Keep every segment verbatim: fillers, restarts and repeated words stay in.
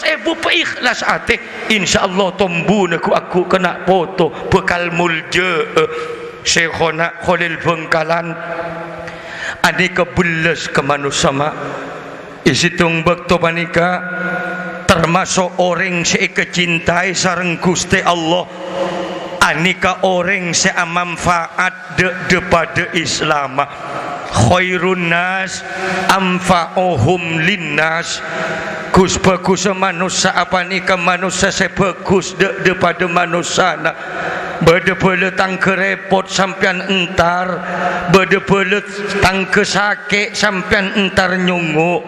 èbu paikhlas atè, insyaallah tombuna ghu'-agghu' kènè' poto bhâkal molja'a. Syaikhona Kholil Bhângkalan anèka bellas ka manossa, ma'. È sèttong bâkto panèka tamaso' orèng sè èkacintai sareng Ghustè Allah. Anèka orèng sè amanfaat dâ'-, dâ-, padâ Islam. Khairun nas anfa'uhum linnas. Gus-bhâgussa manossa apanèka manossa sè bhâgus dâ'-, dâ-, padâ manossana. Bâdâ bhâlâ tangghâ rèpot sampèyan entar, bâdâ bhâlâ tangghâ sakè' sampèyan entar nyongngo'.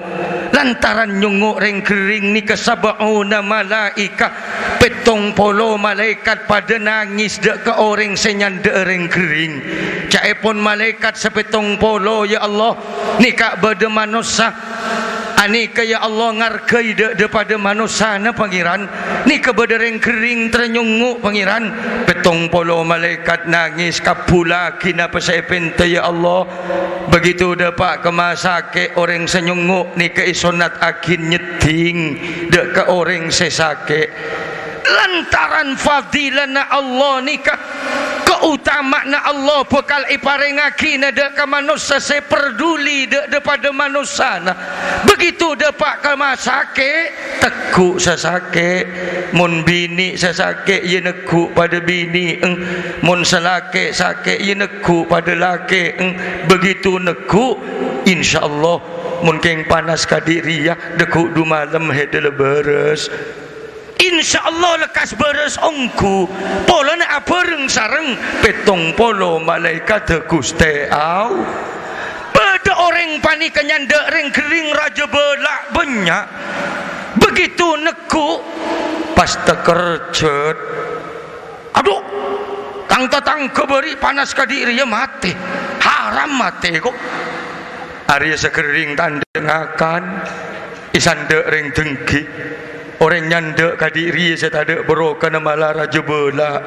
Lantaran nyongngo' rèng-ghârring nèka sab'una malaika, pèttong polo malaèkat padâ nangès dâ' ka orèng sè nyandhâ'â rèng-ghârring. Ca'èpon malaèkat sapèttong polo, "Ya Allah, nèka bâdâ manossa." Anèka, ya Allah, ngargai dâ'-, dâ-, padâ manossana, Pangèran. Nèka bâdâ rèng-ghârring terro nyongngo', Pangèran. Pèttong polo malaèkat nangès, "Kabbhullaghi napa sè èpènta, ya Allah." Begitu dâpa' ka masakè', orèng sè nyongngo' nèka èsonnat aghin nyeddhing dâ' ka orèng sè sakè'. Lantaran fadilana Allah nèka, kaotama'anna Allah bhâkal èparèngaghina dâ' ka manossa sè perduli dâ'-, dâ-, padâ manossana. Begitu dâpa' ka masakè', tegghu' sè sakè'. Mon binè' sè sakè', iyâ negghu' padâ binè'en. Mon sè lakè' sakè', iyâ negghu' padâ lakè'en. Begitu negghu', insyaallah, mon kèng panas kadhi' rèya, dâgghu' du malem hèdâ la bârâs. Insyaallah lekkas bârâs ongghu, polana abhâreng sareng pèttong polo malaèkatta Ghustè Allah. Bâdâ orèng panèka nyandhâ' rèng-ghârring rajâ bâlâ' bânnya'. Begitu negghu', pas takerjhât. "Adhu, tang tatangghâ bâri' panas kadhi' rèya matè. Haram matè, ko'." Arèya saghârring tandhâ ngakan, èsandhâ' rèng dengghi. Orèng nyandhâ' kadhi' rèya sè tadâ' barokana mala rajâ bâlâ'.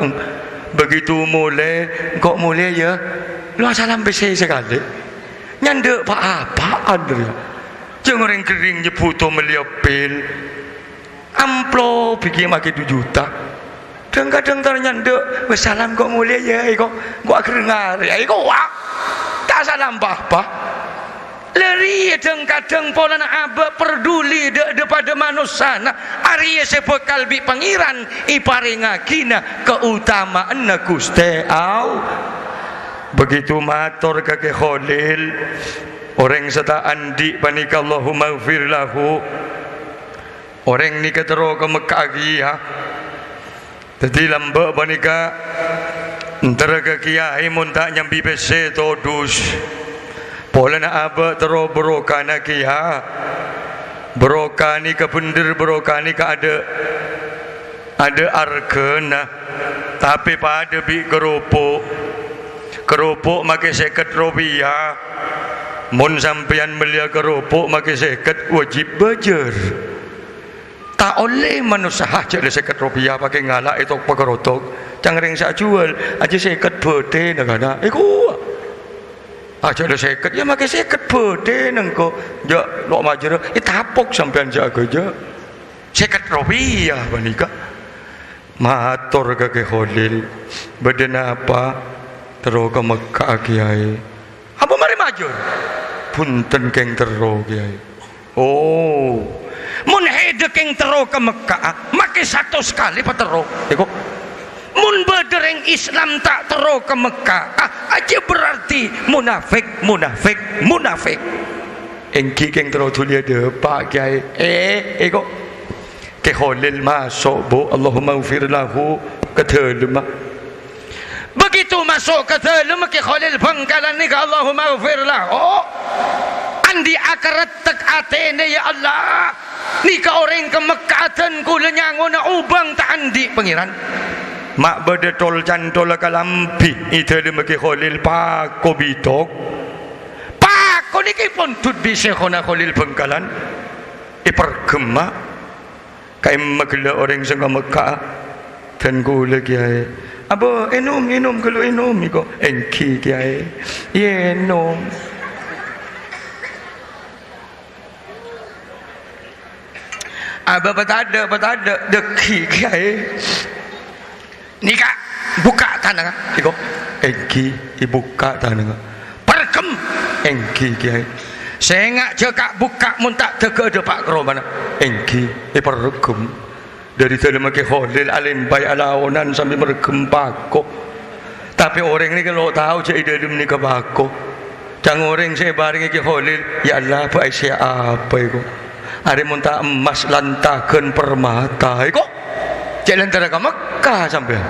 Begitu molè, "Engko' molè, yâ. Lo asalam pèssè sakalè." Nyandhâ' pa-apa'an rèya. Jhâng orèng ghârring nyebbhut mellèya pil. Amplop bighi' maghi du juta. Dhâng-kadhâng tor nyandhâ', "Wassalam, ko' molè, yâ, ko', ko' aghâreng arè, ko', wa'." Ta' salam pa-apa. Lârè dhâng-kadhâng polana abâ' perduli dâ'-, dâ-, padâ manossana, arèya sè bhâkal bi' Pangèran èparèngaghina kaotama'anna Ghustè Allah. Begitu mator ka Kè Kholil, orèng sè ta' andi' panèka, "Allahummaghfir lahu." Orèng nèka terro ka Mekka'a kèya. Dhâddhi lambâ' panèka, ènterra ka kèyaè mon ta' nyambi pèssè todus. Polana abâ' terro barokana kèya. Barokah nèka bhendher, barokah nèka adâ', adâ' arghâna. Tapè padâ bi' karopo'. Karopo' makè sèket ropèya. Mon sampèyan mellèya karopo' makè sèket, wajib bâjâr. Ta' ollè manossa, "Hah, jhâ' la sèket ropèya, pakè ngala' è tok pakarotok. Cang rèng sè ajhuwâl, ajjhâ sèket bâtèna, kana'." Èkowa. "Ah, jhâ' la sèket, yâ makè sèket bâtèna engko'. Jhâ' lo' majârâ, ètapok sampèyan jhâ' aghâjâ. Sèket ropèya panèka." Mator ka Kè Kholil, "Bâdâ napa terro ka Mekka'a, Kèyaè?" "Apa marè majâr?" "Bhunten, kèng terro, Kèyaè." "Oh, mon hèdâ kèng terro ka Mekka'a, makè satos kalè paterro." Èko, mon bâdâ rèng Islam ta' terro ka Mekka'a, ajjhâ berarti munafik, munafik, munafik. "Èngghi kèng terro dhuliyâ dâpa', Kèyaè." Eh, èko. Kè Kholil maso', Bu, "Allahummaghfir lahu," ka dâlemma. Begitu maso' ka dâlemma, Kè Kholil Bhângkalan nèka, "Allahummaghfir lahu." Andi' akarettek atèna, "Ya Allah, nèka orèng ka Mekka'a dân kaulâ nyangona obâng ta' andi', Pangèran." Ma' bâdâ tol-cantolla kalambhi è dâlemma Kè Kholil, pako bitok. Pako nèka èpondhut bi' Syaikhona Kholil Bhângkalan. Èperghem, ma'. Ka'imma ghellâ' orèng sè ka Mekka'a, "Dân kaulâ, Kèyaè." "Abâ, ènom, ènom, ghâllu ènom," èko. "Èngghi, Kèyaè." Iyâ, ènom. Abâ patadâ', patadâ', dâggi', Kèyaè. Nèka, bukka' tanangnga, èko. Èngghi, èbukka' tanangnga. Parèggem, èngghi, Kèyaè. Sènga' jhâ' ka' bukka' mon ta' dâgghâ' dâpa' ka romana. Èngghi, èparèggem. Dâri dâlemma Kè Kholil alèmbâi alaonan sambi marèggem pako. Tapè orèng nèka lo' tao jhâ' è dâlem nèka pako. Ca'na orèng sè èparèngè Kè Kholil, "Ya Allah, bâ' èssèya apa èko? Arè mon ta' emmas lantaghân permata èko? Jhâ' lèntara ka Mekkah sampèyan."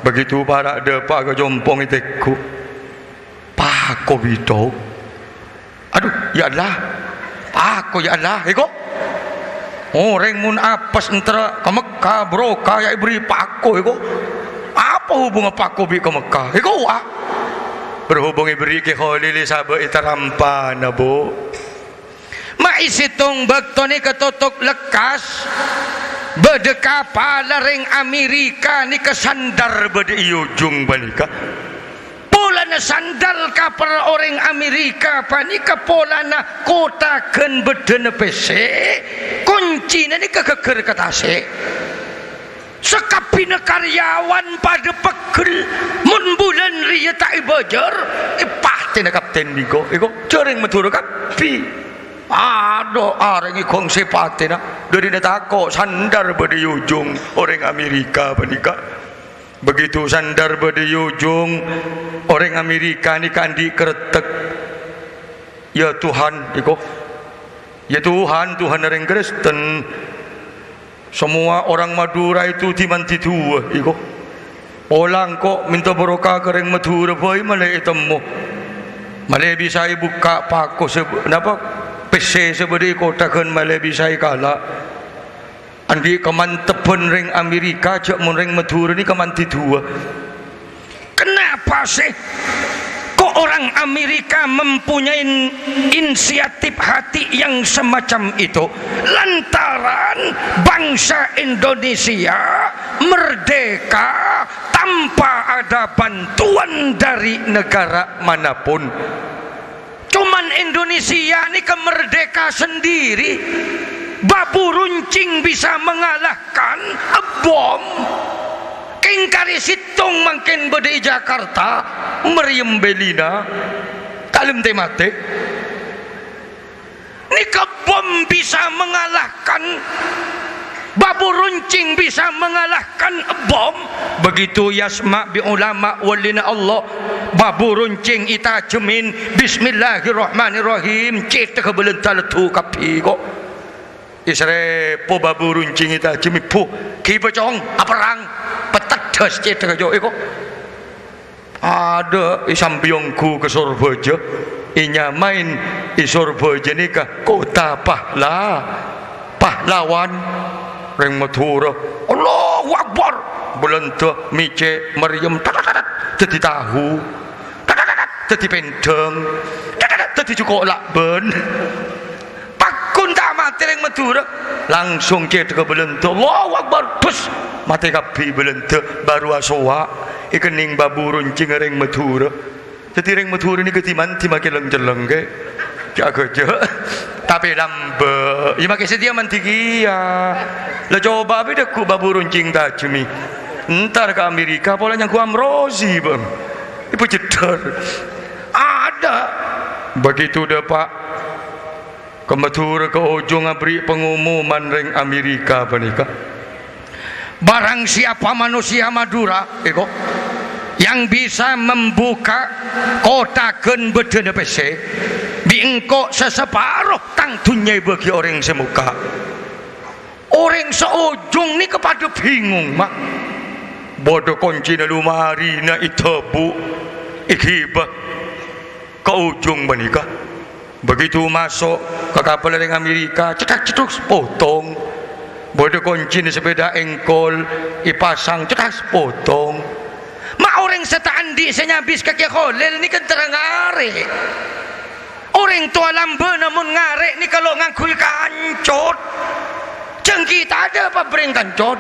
Begitu para' dâpa' ka compongnga tèngghu. Pako bidhâk. Adhu, ya Allah. Pako, ya Allah, èko. Orèng mon apes èntara ka Mekkah, barokah, ya èberri' pako, èko. Apa hubungnga pako bi' ka Mekkah? Èko, ah. Berhubung èberri' Kè Kholil sabâ' è tarampana, Bu. Ma' è sèttong bâkto nèka totok lekkas, bâdâ kapalla rèng Amerika nèka sandar bâdâ è ojhung panèka. Polana sandal kapal orèng Amerika panèka polana kottha ghân bâddhâna pèssè, koncina nèka ghâgghâr ka tasè'. Sakabbhiyânna karyawan padâ pegghel, mon bulân rèya ta' èbâjâr, èpatèna kapten nèko, èko jhâ' rèng Madhurâ kabbhi. Adhu, arèng èghong sè patèna, dârina tako' sandar bâdâ è ojhung orèng Amerika panèka. Begitu sandar bâdâ è ojhung, orèng Amerika nèka andi' karettek. "Ya Tuhan," èko. "Ya Tuhan, Tuhanna rèng Kristen. Semua orang Madura itu dimandi dua," èko. "Pola engko' mènta barokah ka rèng Madhurâ bhâi malè ètemmo. Malè bisa èbukka' pako sè, napa, pèssè sè bâdâ è kottha ghân malè bisa èkala'." Andi' kamantebbhân rèng Amerika, jhâ' mon rèng Madhurâ nèka mandi dua. Kenapa sih kok orang Amerika mempunyai inisiatif hati yang semacam itu? Lantaran bangsa Indonesia merdeka tanpa ada bantuan dari negara manapun. Cuman Indonesia nèka merdeka sendiri. Bâbu runcing bisa mengalahkan bom. Kèng karè sèttong mangkèn bâdâ è Jakarta, Meriam Bellina, ta' lem tè-matè. Nèka bom bisa mengalahkan, bâbu runcing bisa mengalahkan bom. Begitu yasma' bi ulama walina Allah, bâbu runcing ètajhemin, "Bismillahirrahmanirrahim," cèthagghâ bâlândhâ leddhu kabbhi, kok. Èsarèpo bâbu runcing ètajhemè, bu, ghibâ cong, aperrang, pateddhâs cèthagghâ, kok. Adâ' è sambi ongghu ka Sorbhâjâ, ènyamaè è Sorbhâjâ nèka Kota Pahla-, Pahlawan. Rèng Madhurâ, "Allahu Akbar!" Bâlândhâ mècè' meriam, tat-tat-tat, dhâddhi tahu, tat-tat-tat, dhâddhi pèndhâng, tat-tat-tat, dhâddhi jhuko' la'bân. Pagghun ta' matè rèng Madhurâ. Langsung cèthagghâ bâlândhâ. Allahu Akbar. Bus. Matè kabbhi bâlândhâ. Bâru asowa'. Èkennèng bâbu runcèngnga rèng Madhurâ. Dhâddhi rèng Madhurâ nèka dimandhi makè leng-celleng, kè. Jhâ' ghâjâ. Tapè lambâ'. Iyâ makè satèya mandhi kèya. La coba bâdâ ghu' bâbu runcèng tajhemmè. Entar ka Amerika pola nyangghu amrozi, bâng. Èpajeddhâr. Adâ'. Begitu dâpa'. Ka Madhurâ ka ojhung aberri' pangomoman rèng Amerika panèka. Barang siapa manusia Madura, èko, yang bisa membuka kottha ghân bâddhâna pèssè, bi' engko' sasaparo tang dhunnya èbâghi orèng sè mokka'. Orèng saojhung nèka padâ bingung, ma'. Bâdâ koncèna lomarèna èdhâbu, èghibâ ka ojhung panèka. Begitu maso' ka kapal rèng Amerika, cethak-cethuk potong. Bâdâ koncèna sepèda èngkol èpasang, cethak potong. Ma' orèng sè ta' andi' sè nyabis ka Kè Kholil nèka terrang arè. Orèng towa lambâna mon ngarè' nèka lo' ngangghuy kancot. Jhânggi tadâ' pabrèng kancot.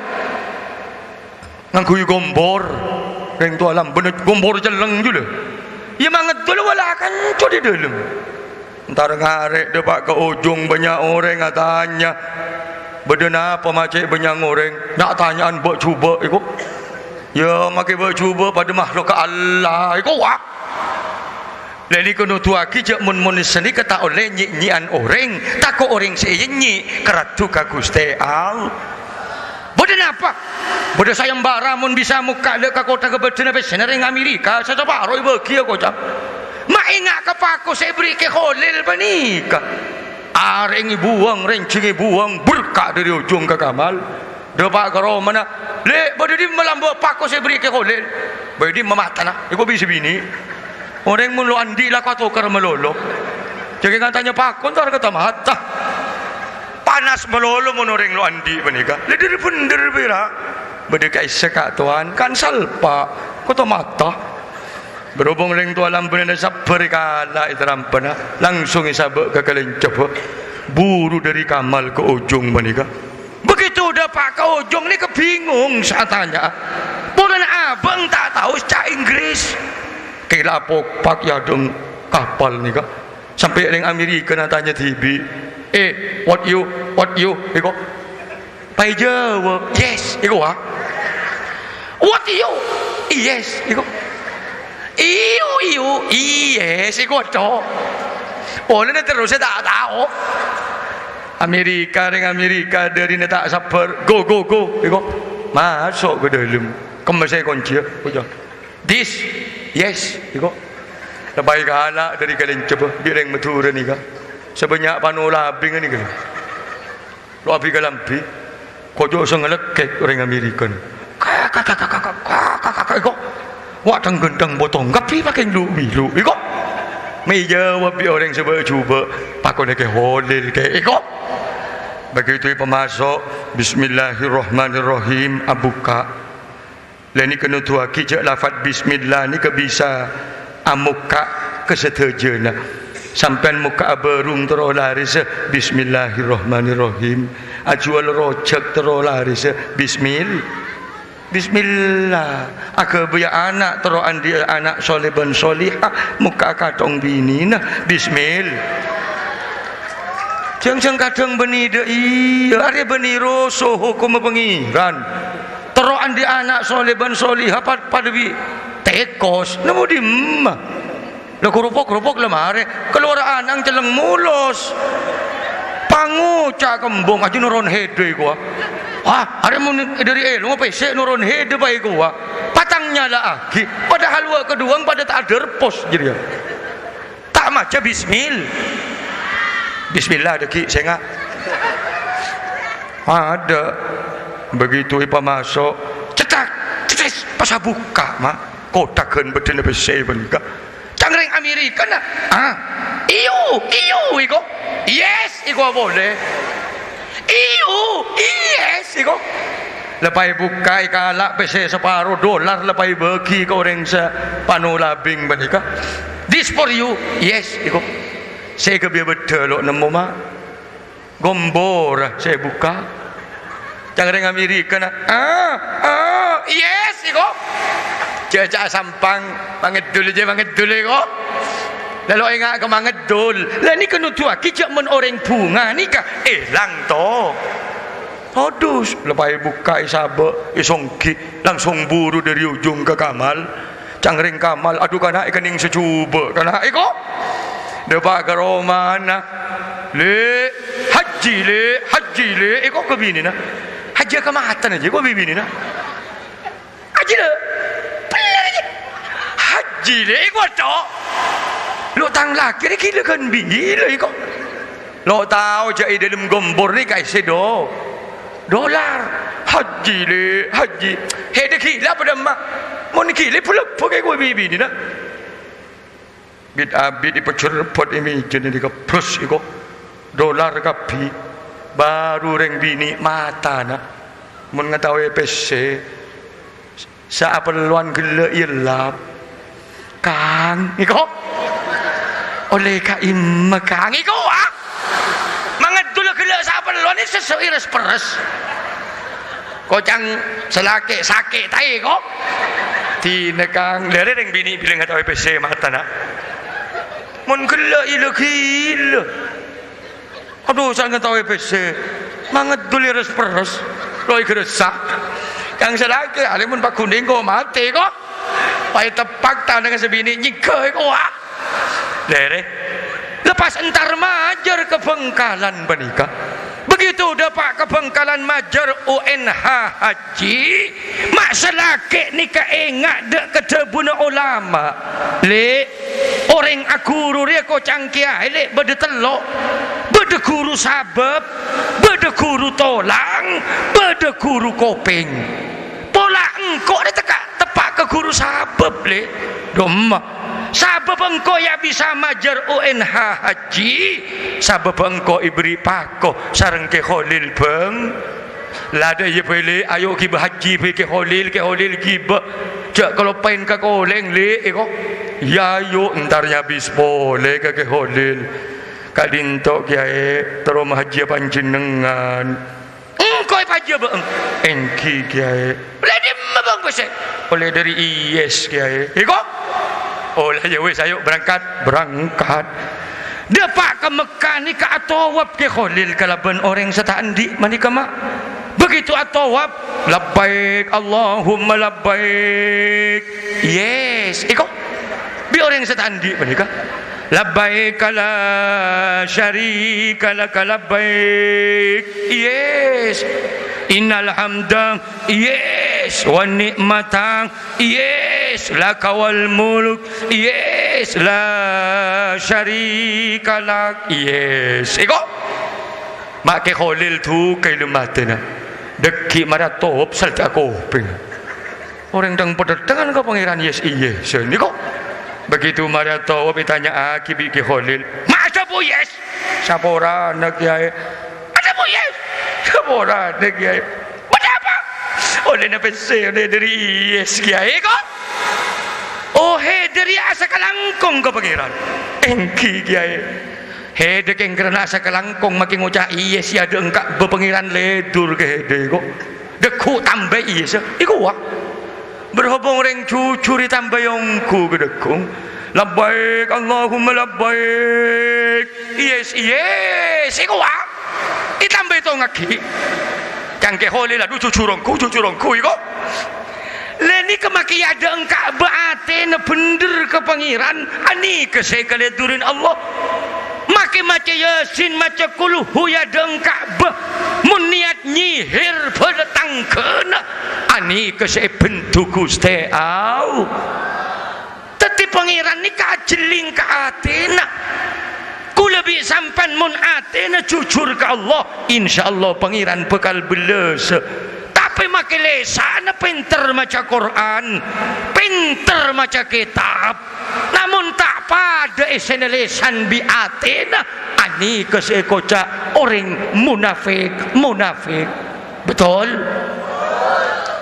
Ngangghuy gombor. Rèng towa lambâna gombor celleng jâ la. Iyâ mangeddhul wala kancot è dâlem. Entar ngarè' dâpa' ka ojhung bânnya' orèng atanya. Bâdâ napa ma' cè' bânnya'na orèng na'-tanya'an bâ'-jhubâ' èko? Ya, makè bâ'-jhubâ' padâ makhlukka Allah èko, wa. Lè nèko noduwaghi jâ' mon-, mon sanèka ta' ollè nyè'-nyè'an orèng, tako' orèng sè ènyè' karaddhu ka Ghustè All-, Bâdâ napa? Bâdâ sayembara mon bisa mokka' la ka kottha kabâdâna pèssèna rèng Amerika, sè saparo èbâghi, ya, koca'. Ma' enga' ka pako sè èberri' Kè Kholil panèka. Arèng èbuwâng, rènjhing èbuwâng, berka' dâri ojung ka kamal. Dâpa' ka romana, "Lè', bâdâ dimma lambâ' pako sè èberri' Kè Kholil?" "Bâdâ dimma matana, èko bi' sè binè'." Orèng mon lo' andi' la kotokar malolo. Jâgâ ngantanya pako entar ka tamata. Panas malolo mon orèng lo' andi' panèka. Lè, dhâri bhendher pèra'. Bâdâ ka'issa ka' towan, kan salpa', ka tamata. Berhubung rèng towa lambâna sabbhâr èkala' ètarampana, langsung èsabâ' ka kalèncebhâ. Buru dâri kamal ka ojung panèka. Begitu dâpa' ka ojung nèka bingung sè atanya'a. Polana abâ' ta' tao ca' Inggris. Kèla pokpak è adhâ'na kapal nèka. Sampè' rèng Amerikana tanya dhibi', "Eh, what you, what you?" Èko. Pas èjâwâb, "Yes," èko, wa. "What you?" "Yes," èko. "You, you, yes," èko, to. Polana terros ta' tao. Amerika, rèng Amerika dârina ta' sabbhâr. "Go, go, go," èko. Maso' ka dâlem. Kemmessa èkoncèya, koca'. "This, yes," èko. Lebbâ èkala' dâri kalèncebhâ bi' rèng Madhurâ nèka. Sè bânnya' pano labingnga nèka. Lo' abi kalambhi. Koca' sè ngalèkkèk orèng Amerikana. Ka, ka, ka, èko. Wa' tang-ghântang potong. Kabbhi pakèng lu-, milu, èko. Mè' èjâwâb bi' orèng sè bâ'-jhubâ'. Pakona Kè Kholil, Kè, èko. Begitu èpamaso', "Bismillahirrahmanirrahim," abukka'. Lè nèka noduwaghi jâ' lafat bismillah nèka bisa amokka' ka sadhâjâna. Sampèyan mokka'a bârung terro laressa, "Bismillahirrahmanirrahim." Ajhuwâl rojhâk terro laressa, "Bismil-, bismillah." Aghâbâyâ ana' terro andi' ana' soleh bân solihah, mokka'a kathong binèna, "Bismil-." Jhâng-jhâng kadhâng bânnè dâ' iyâ, arèya bânnè roso hokomma Pangèran. Terro andi' ana' soleh bân solihah pad-, padâ bi' tèkos. Nemmo dimma? La koropok-koropok la marè. Kalowar ana' celleng molos. Pangoca' kembhâng, "Ajjhi noron hèdâ èkowa." Wah, arèya mon dâri èlongnga pèssè noron hèdâ pa èkowa. Patang nyala'aghi. Padahal wa' kadhuwâ padâ ta' adârpos jârèya. Ta' maca bismil-, bismillah dâggi' sènga'. Adâ'. Begitu èpamaso', cetak, cetes, pas abukka', ma'. Kothak ghân bâddhâna pèssè panèka. Ca'na rèng Amerikana, ah, iyo, iyo, èko. Yes, èko polè. Iyo, yes, èko. Lebbâ èbukka' èkala' pèssè saparo dolar lebbâ èbâghi ka orèng sè pano labing panèka. "This for you." "Yes," èko. Sè èghâbây bâddhâ lo' nemmo, ma'. Gombor sè èbukka'. Ca'na rèng Amerikana, "Ah, ah, yes," èko. Jhâ'-jhâ' sampang, mangeddul jâ mangeddul èko. La lo' enga' ka mangeddul. La nèka noduwaghi jâ' mon orèng bhunga nèka èlang to. Todus, lebbâ èbukka' èsabâ', èsongghi, langsung buru dâri ojung ka kamal. Ca'na rèng kamal, "Adhu, kana' èkennèng sajhubâ', kana' èko." Dâpa' ka romana. "Lè', hajji, Lè', hajji, Lè'," èko ka binèna. Hajji ka matana jâ, èko bi' binèna. "Hajji, Lè'." "Bellâr, Hajji." "Hajji, Lè'," èko to. Lo' tang lakè rè ghilâ ghân bilâ èko. Lo' tao jâ' è dâlem gombor rè kaèssè do-, dolar. "Hajji, Lè', hajji." Hèdâ ghilâ apa dâmma? Mon ghilâ, bâlâbbhâ ka èko bi' binèna. Bit-abit èpajhârbhât è mèjâna dikebrus èko. Dolar kabbhi. Bâru rèng binè' matana. Mon ngataowè pèssè, sè apellowan ghellâ' èyellap. "Kang," èko. "Ollè ka'imma, Kang," èko, ah. Mangeddul ghellâ' sapellowan, sè sè ires-peres. Koca'na sè lakè' sakè' taè, ko. Dinah, Kang, lèrè rèng binè' bilâ ngataowè pèssè matana. Mon ghellâ' èla-ghilâ. Adhu, sè ngataowè pèssè. Mangeddul res-peres, lo' ègaressa'. Kang sè lakè', alè mon paghun engko' matè, ko'. Paè teppa' tanangnga sè binè' nyèngghâ, ko', ah. Lèrè. Lepas entar majâr ka Bhângkalan panèka. Begitu dâpa' ka Bhângkalan majâr U N H Haji, ma' sè lakè' nèka enga' dâ' ka dhâbuna olama. Lè', orèng aghuru rèya ko' cangkèya, Lè', bâdâ tello'. Bâdâ ghuru sabâb, bâdâ ghuru tolang, bâdâ ghuru kopèng. Pola engko' rè teka-, teppa' ka ghuru sabâb, Lè'. Dâ' emma. Sabâb engko' ya bisa majâr U N H Haji, sabâb engko' èberri' pako sareng Kè Kholil, Bhâng. La dâ' iyâ bhâi, Lè', ayo ghibâ haji bhâi Kè Kholil, Kè Kholil ghibâ. Jhâ' kaloppaèn ka kolèng, Lè', èko. Iyâ, ayo, entar nyabis polè ka Kè Kholil. Ka'dinto, Kèyaè, terro mahajiyâ panjhennengngan. Engko' èpajiyâ bâ'eng. Èngghi, Kèyaè. Ollè dimma, Bhâng, pèssè? Ollè dâri Iyès, Kèyaè. Èko? Oh, la, ya wis, ayo berangkat. Berangkat. Dâpa' ka Mekkah nèka atowaf Kè Kholil kalabân orèng sè ta' andi' manèka, ma'. Begitu atowaf, "Labbaik Allahumma labbaik." Yes, èko. Bi' orèng sè ta' andi' panèka. "Labbaik la syarika laka labbaik." Yes. "Innal hamda." Yes. "Wan ni'mata." Yes. "Laka wal mulk." Yes. "La syarika lak." Yes. Èko. Ma' Kè Kholil duka è lem atèna. Dâgghi' marè atowaf sèlta kopèng. Orèng dhâng-padhâdhângan ka Pangèran, yes, iyès, sè nèko. Begitu marè atowaf ètanya'aghi bi' Kè Kholil, "Ma' adhâbu yes?" "Saporana, Kèyaè." "Adhâbu yes?" "Saporana, Kèyaè." "Bâdâ apa?" "Ollèna pèssè, ollè dâri Iyès, Kèyaè, ko'." "Oh, hè, dâri asakalangkong ka Pangèran." "Èngghi, Kèyaè." Hè, dâ' kèng karana asakalangkong makè ngoca' iyès, iyâ dâ' engka' bâ Pangèran lèdur ka hèdâ, ko'. Dâgghu' tambâi iyès, èko wa. Berhubung rèng jujur ètambâi ongghu ka dâgghu'. "Labbaik Allahumma labbaik." Iyès, iyès, èko wa. Ètambâi tongaghi. Cangkè Kholil, adu, jujur ongghu, jujur ongghu, èko. Lè nèka makè yâ dâ' engka' bâ atèna bhendher ka Pangèran, anèka sè èkalèdurè Allah. Makè maca Yasin, maca Qulhu yâ dâ' engka' bâ, mon niyat nyèhèr bhâlâ tangghâna, anèka sè èbhendhu Ghustè Allah. Dhâddhi Pangèran nèka ajhelling ka atèna. Kaulâ bi' sampèyan mon atèna jujur ka Allah, insyaallah Pangèran bhâkal bellâs. Tapè makè lèsanna pènter maca Qur'an, pènter maca kètab, namong ta' padâ èssèna lèsan bi' atèna, anèka sè èkoca' orèng munafik, munafik. Betul?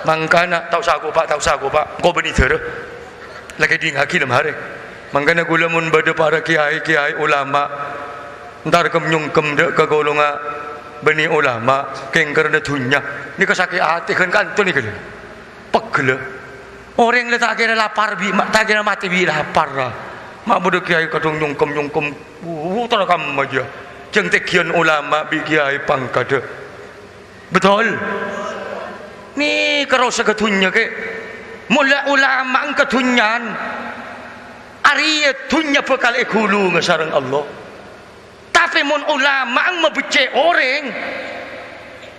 Mangkana, ta' osa akopa', ta' osa akopa', engko' bânnè dârâ. La kèdingngaghi lem arè. Mangkana kaulâ mon bâdâ para kèyaè-kèyaè ulama, entar kem-nyongkem dâ' ka golongan bânnè ulama, kèng karana dhunnya. Nèka sakè' atè ghân kanto nèka, lho. Pegghellâ. Orèng la ta' kèra lapar bi' ma-, ta' kèra matè bi' lapar, ra. Ma' bâdâ kèyaè kadhung nyongkem-nyongkem, uh, tar kamma jâ. Jhâng tènggiyân ulama bi' kèyaè pangkaddhâ. Betul? Nèka rosaghâ dhunnya, kè. Mon la ulama engka dhunnyana, arèya dhunnya bhâkal èghulunga sareng Allah. Tapè mon ulama mabeccè' orèng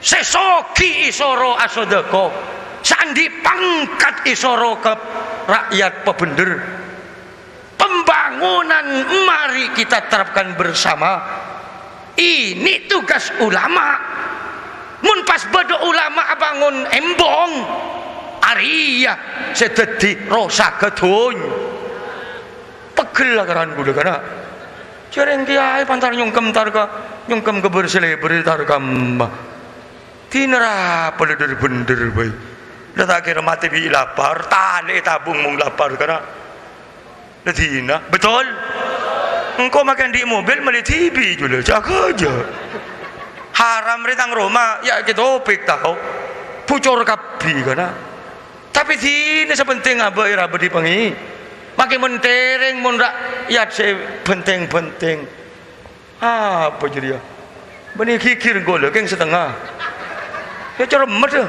sè soghi èsoro asodâko, sè andi' pangkat èsoro ka ra'yat pabhendher. Pembangunan mari kita terapkan bersama. Ini tugas ulama. Mon pas bâdâ ulama abângon embong, arèya sè dhâddhi rosaghâ dhunnya. Pegghellâ karan kaulâ, kana'. Jhâreng kèyaè pantar nyongkem tar ka, nyongkem ka bâr-salèbâr tar kamma. Dinah ra palèdhâr-bhendhâr bhâi. La ta' kèra matè bi' lapar, talè ètabung mon lapar, kana'. La dinah, betul? Engko' makè andi' mobil, mellè dhibi' jhulâ, jâgâ jâ. Haram rè tang roma, yâ kè topik tao. Bucor kabbhi, kana'. Tapè dinah sè pentèng abâ' èra bâdhi pangè. Makè mon terrèng, mon ra-, yâ sè pentèng-pentèng. Apa jârèya? Bânnè ghighir kaulâ, kèng satengnga. Yâ, cor emmet, yâ.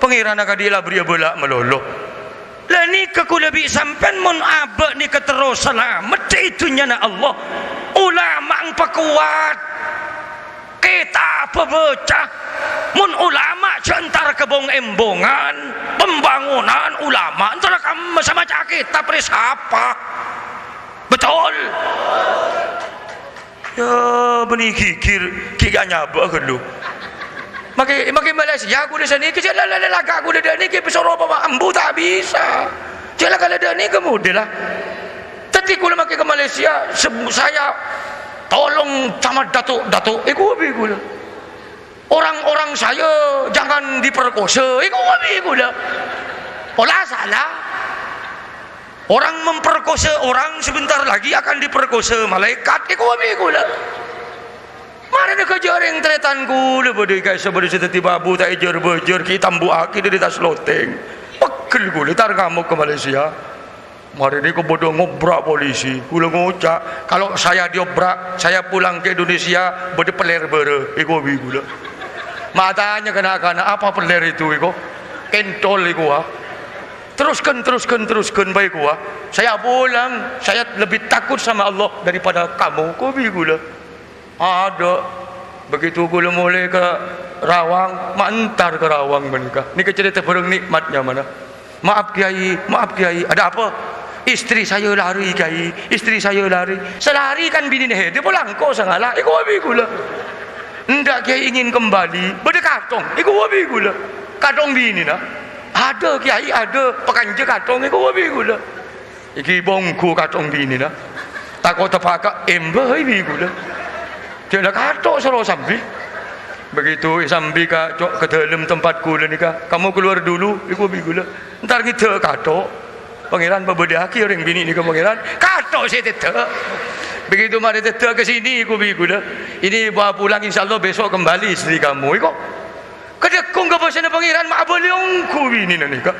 Pangèranna kadhi la bâriyâ bâlâ malolo. La nèka kaulâ bi' sampèyan mon abâ' nèka terro salamet è dhunnyana Allah. Ulama' èpakowat. Kètab bâbâca. Mon ulama' jhâ' entar ka bong-embongan, pembangunan, ulama' entar ka ma-, samaca kètab rè sapa? Betul? Yâ, bânnè ghighir, ghi' anyabâ' ghâllu. Makè, makè Malaysia kaulâ sanèka, jhâ' la, la, la, laga' kaulâ dâ' nèka, bisa ropa, embu ta' bisa. Jhâ' la kaulâ dâ' nèka modella. Tadi kaulâ makè ka Malaysia, se-, saya tolong sama datuk-datuk, èkowa bi' kaulâ. Orang-orang saya jangan diperkosa, èkowa bi' kaulâ. Pola sala. Orang memperkosa orang sebentar lagi akan diperkosa malaikat, èkowa bi' kaulâ. Marèna ka jhâ' rèng tarètan kaulâ bâdâ è ka'issa bâdâ sè dhâddhi babu ta' èjhâr-bâjhâr, ghi' tambu'aghi dâri attas lotèng. Pegghel kaulâ, tar ngamok ka Malaysia. Marèna ka bâdâ ngobrak polisi. Kaulâ ngoca', "Kalau saya diobrak, saya pulang ke Indonesia, bâdâ peler bârâ'," èkowa bi' kaulâ. Ma' atanya ka na'-kana', "Apa peler itu, iko?" "Kentol, iko, ah." "Teruskan, teruskan, teruskan, baik, wah. Saya pulang, saya lebih takut sama Allah daripada kamu," èkowa bi' kaulâ. Adâ'. Begitu kaulâ molè ka Rawang, ma' entar ka Rawang panèka. Nèka carèta bhârâng nè'mat nyamana. "Maaf, Kiai, maaf, Kiai." "Ada apa?" "Istri saya lari, Kiai, istri saya lari." "Sè lari kan binèna hèdâ, pola engko' sè ngala'," èkowa bi' kaulâ. "Enggak, Kiai ingin kembali." "Bâdâ kathong," èkowa bi' kaulâ. "Kathong binèna?" "Ada, Kiai, ada. Pakanja kathong," èkowa bi' kaulâ. Èkowa bi' kaulâ kathok binèna. Tako' tepaka emba bi' kaulâ. Dina kathok soro sambi. Begitu sambi ka, co-, ka dâlem tempat kaulâ nèka, "Kamu keluar dulu," èkowa bi' kaulâ. "Entar ngèdhâ' kathok. Pangèran pabâdâ'aghi orèng binè' nèka, Pangèran." Kathok sè tèdhâ'. Begitu marè tèdhâ' ka sini, èkowa bi' kaulâ. "Ini bawa pulang, insya Allah besok kembali istri kamu," èkowa. Kadhukung ka bhâsana Pangèran, ma' abâli ongghu binèna nèka.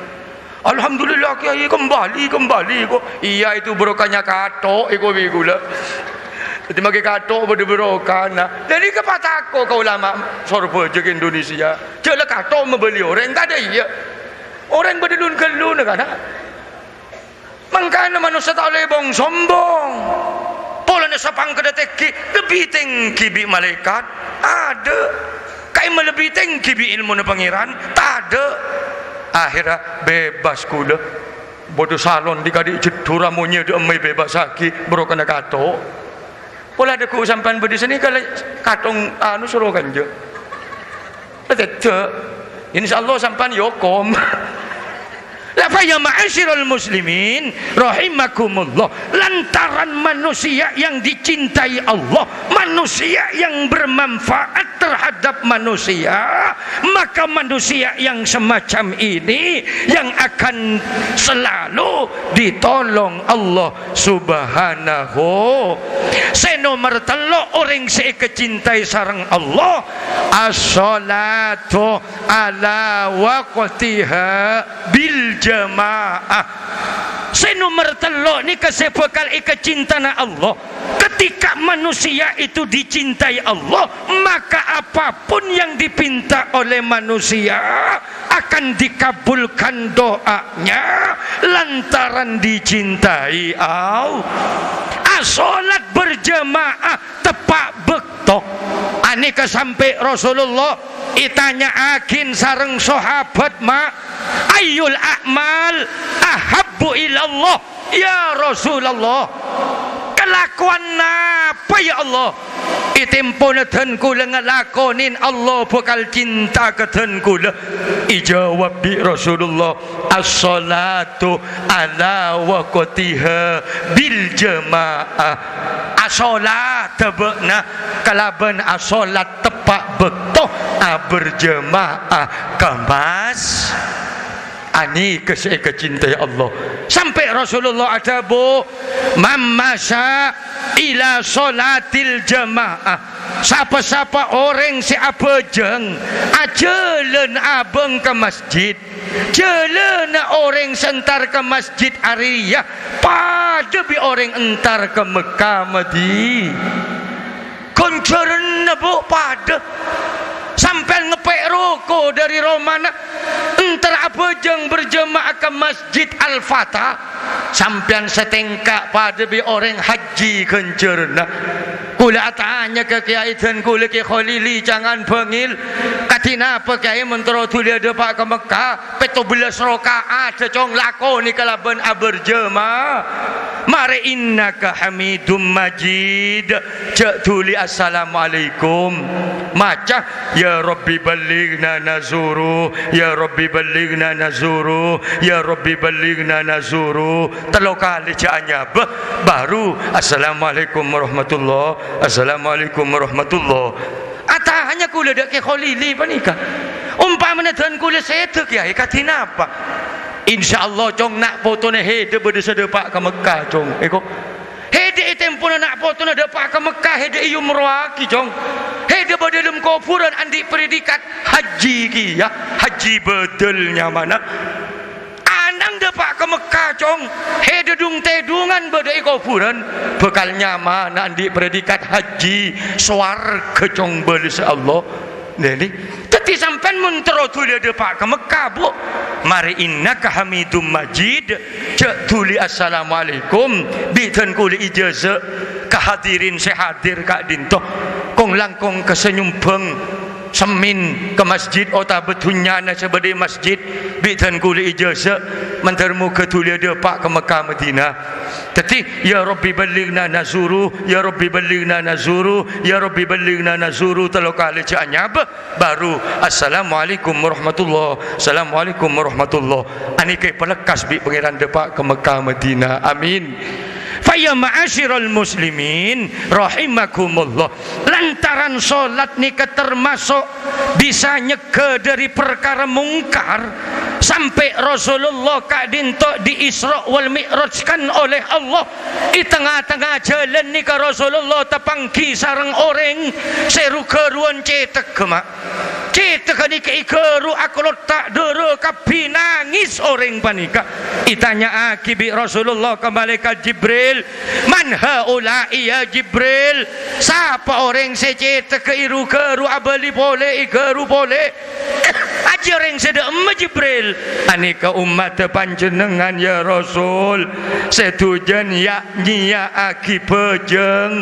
"Alhamdulillah, Kiai, kembali, kembali," èkowa. "Iya, itu barokahnya kathok," èkowa bi' kaulâ. Dhâddhi makè kathok bâdâ barokahna. Dhâddhi èpatako' ka ulama Sorbhâjâ ka Indonesia. Jhâ' la kathok mabâli orèng, tadâ' iyâ. Orèng bâdâ lun-ghâlluna, kana'. Mangkana manossa ta' ollè bong-sombong. Polana sapangkadda tèngghi, lebbi tèngghi bi' malaèkat? Adâ'. Ka'imma lebbi tèngghi bi' èlmona Pangèran? Tadâ'. Akhèrra bebas kaulâ. Bâdâ salon dhi-kadhi jeddhur amonyè dâ' emmè bebasaghi, barokahna kathok. Pola dhâggu' sampèyan bâdâ sanèka la kathok anu soro kanja. La tèdhâ'. Insyaallah sampèyan yâ okom. La fa ya ma'asyiral muslimin rahimakumullah. Lantaran manusia yang dicintai Allah, manusia yang bermanfaat terhadap manusia, maka manusia yang semacam ini yang akan selalu ditolong Allah Subhanahu. Sè nomer tello' orèng sè èkacintai sareng Allah, as-shalatu ala waqtiha bil jamaah. Sè nomer tello' nèka sè bhâkal èkacintana Allah. Ketika manusia itu dicintai Allah, maka apapun yang dipinta oleh manusia akan dikabulkan doanya lantaran dicintai Allah. As-sholat berjamaah teppa' bâkto. Anèka sampè' Rasulullah ètanya'aghin sareng sahabat, ma', "Ayyul a'mal ahabbu ilallah, ya Rasulullah?" Kalakowan napa, ya Allah, è tempona dân kaulâ ngalakonè Allah bhâkal cinta ka dân kaulâ? Èjâwâb bi' Rasulullah, "As-shalatu ala waqtiha bil jamaah." Asholat bâ'na kalabân asholat teppa' bâkto, aberjamaah ka mas-, anèka sè èkacintai Allah. Sampè' Rasulullah adhâbu, "Man masya ila sholatil jamaah." Sapa-sapa orèng sè abhâjâng, ajhâlân abâng ka masjid, jhâlânna orèng sè entar ka masjid arèya padâ bi' orèng entar ka Mekkah Madi-, ghânjhârân Bu, padâ. Sampèyan ngepè' roko dâri romana, entar abhâjâng berjamaah ka Masjid Al-Fatah, sampèyan satèngka padâ bi' orèng hajji ghânjhârânna. Kaulâ atanya ka Kèyaè dân kaulâ Kè Kholili Cangan Bângil, kadhi napa Kèyaè mon terro dhuli adâpa' ka Mekkah? Pètto bellâs raka'at, Cong, lakonè kalabân aberjamaah. Marè innaka hamidum majid. Jhâ' dhuli assalamualaikum. Maca, "Ya Rabbi ballighna nazuru, ya Rabbi ballighna nazuru, ya Rabbi ballighna nazuru." Tello kalè jhâ' anyabâ, baru, "Assalamualaikum warahmatullah, assalamualaikum warahmatullah." Atanya kaulâ dâ' Kè Kholili panèka. Ompamana dân kaulâ sèdhâ, Kèyaè, kadhi napa? Insyaallah, Cong, na' potona hèdhâ bâdâ sè dâpa' ka Mekkah, Cong. Èko. Hèdhâ è tempona na' potona dâpa' ka Mekkah, hèdhâ èyumroaghi, Cong. Hèdhâ bâdâ dâlem kobhurân andi' predikat hajji kèya, hajji bâdâl nyamana. Ana'na dâpa' ka Mekkah, Cong. Hèdhâ dung-tèdungan bâdâ è kobhurân, bhâkal nyamana andi' predikat hajji sowarghâ, Cong, bâlâssa Allah. Nèni, dhâddhi sampèyan mon terro dhuli adâpa' ka Mekkah, Bu, marè innaka hamidum majid, jhâ' dhuli assalamualaikum, bi' dân kaulâ ijazah ka hadirin sè hadir ka'dinto. Kong-langkong ka sè nyombhâng semmèn ka masjid otabâ dhunnyana sè bâdâ è masjid, bi' dân kaulâ ijazah, mandhâr moghâ dhuli adâpa' ka Mekkah Madinah. Dhâddhi, "Ya Rabbi ballighna nazuru, ya Rabbi ballighna nazuru, ya Rabbi ballighna nazuru," tello kalè jhâ' anyabâ, baru, "Assalamualaikum warahmatullah, assalamualaikum warahmatullah." Anèka èpalekkas bi' Pangèran dâpa' ka Mekkah Madinah. Amin. Fa ya ma'asyiral muslimin rahimakumullah. Lantaran sholat nèka termasuk bisa nyegghâ dâri parkara mungkar, sampè' Rasulullah ka'dinto di Isra wal Mi'rajkan oleh Allah. È tengnga-tengnga jhâlân nèka Rasulullah tapangghi sareng orèng sè ru-ghâruwân cèthagghâ, Ma'. Cèthagghâ nèka èghâru akalotta' dârâ kabbhi, nangès orèng panèka. Ètanya'aghi bi' Rasulullah ka Malaikat Jibril, "Man haula'i ya Jibril? Sapa orèng sè cèthagghâ èru-ghâru abâli polè, èghâru polè?" "Ajjhâ orèng sè dâ'emma, Jibril?" "Anèka ommaddhâ panjhennengngan, ya Rasul. Sè dhujân ya'-nyèya'aghi bhâjâng.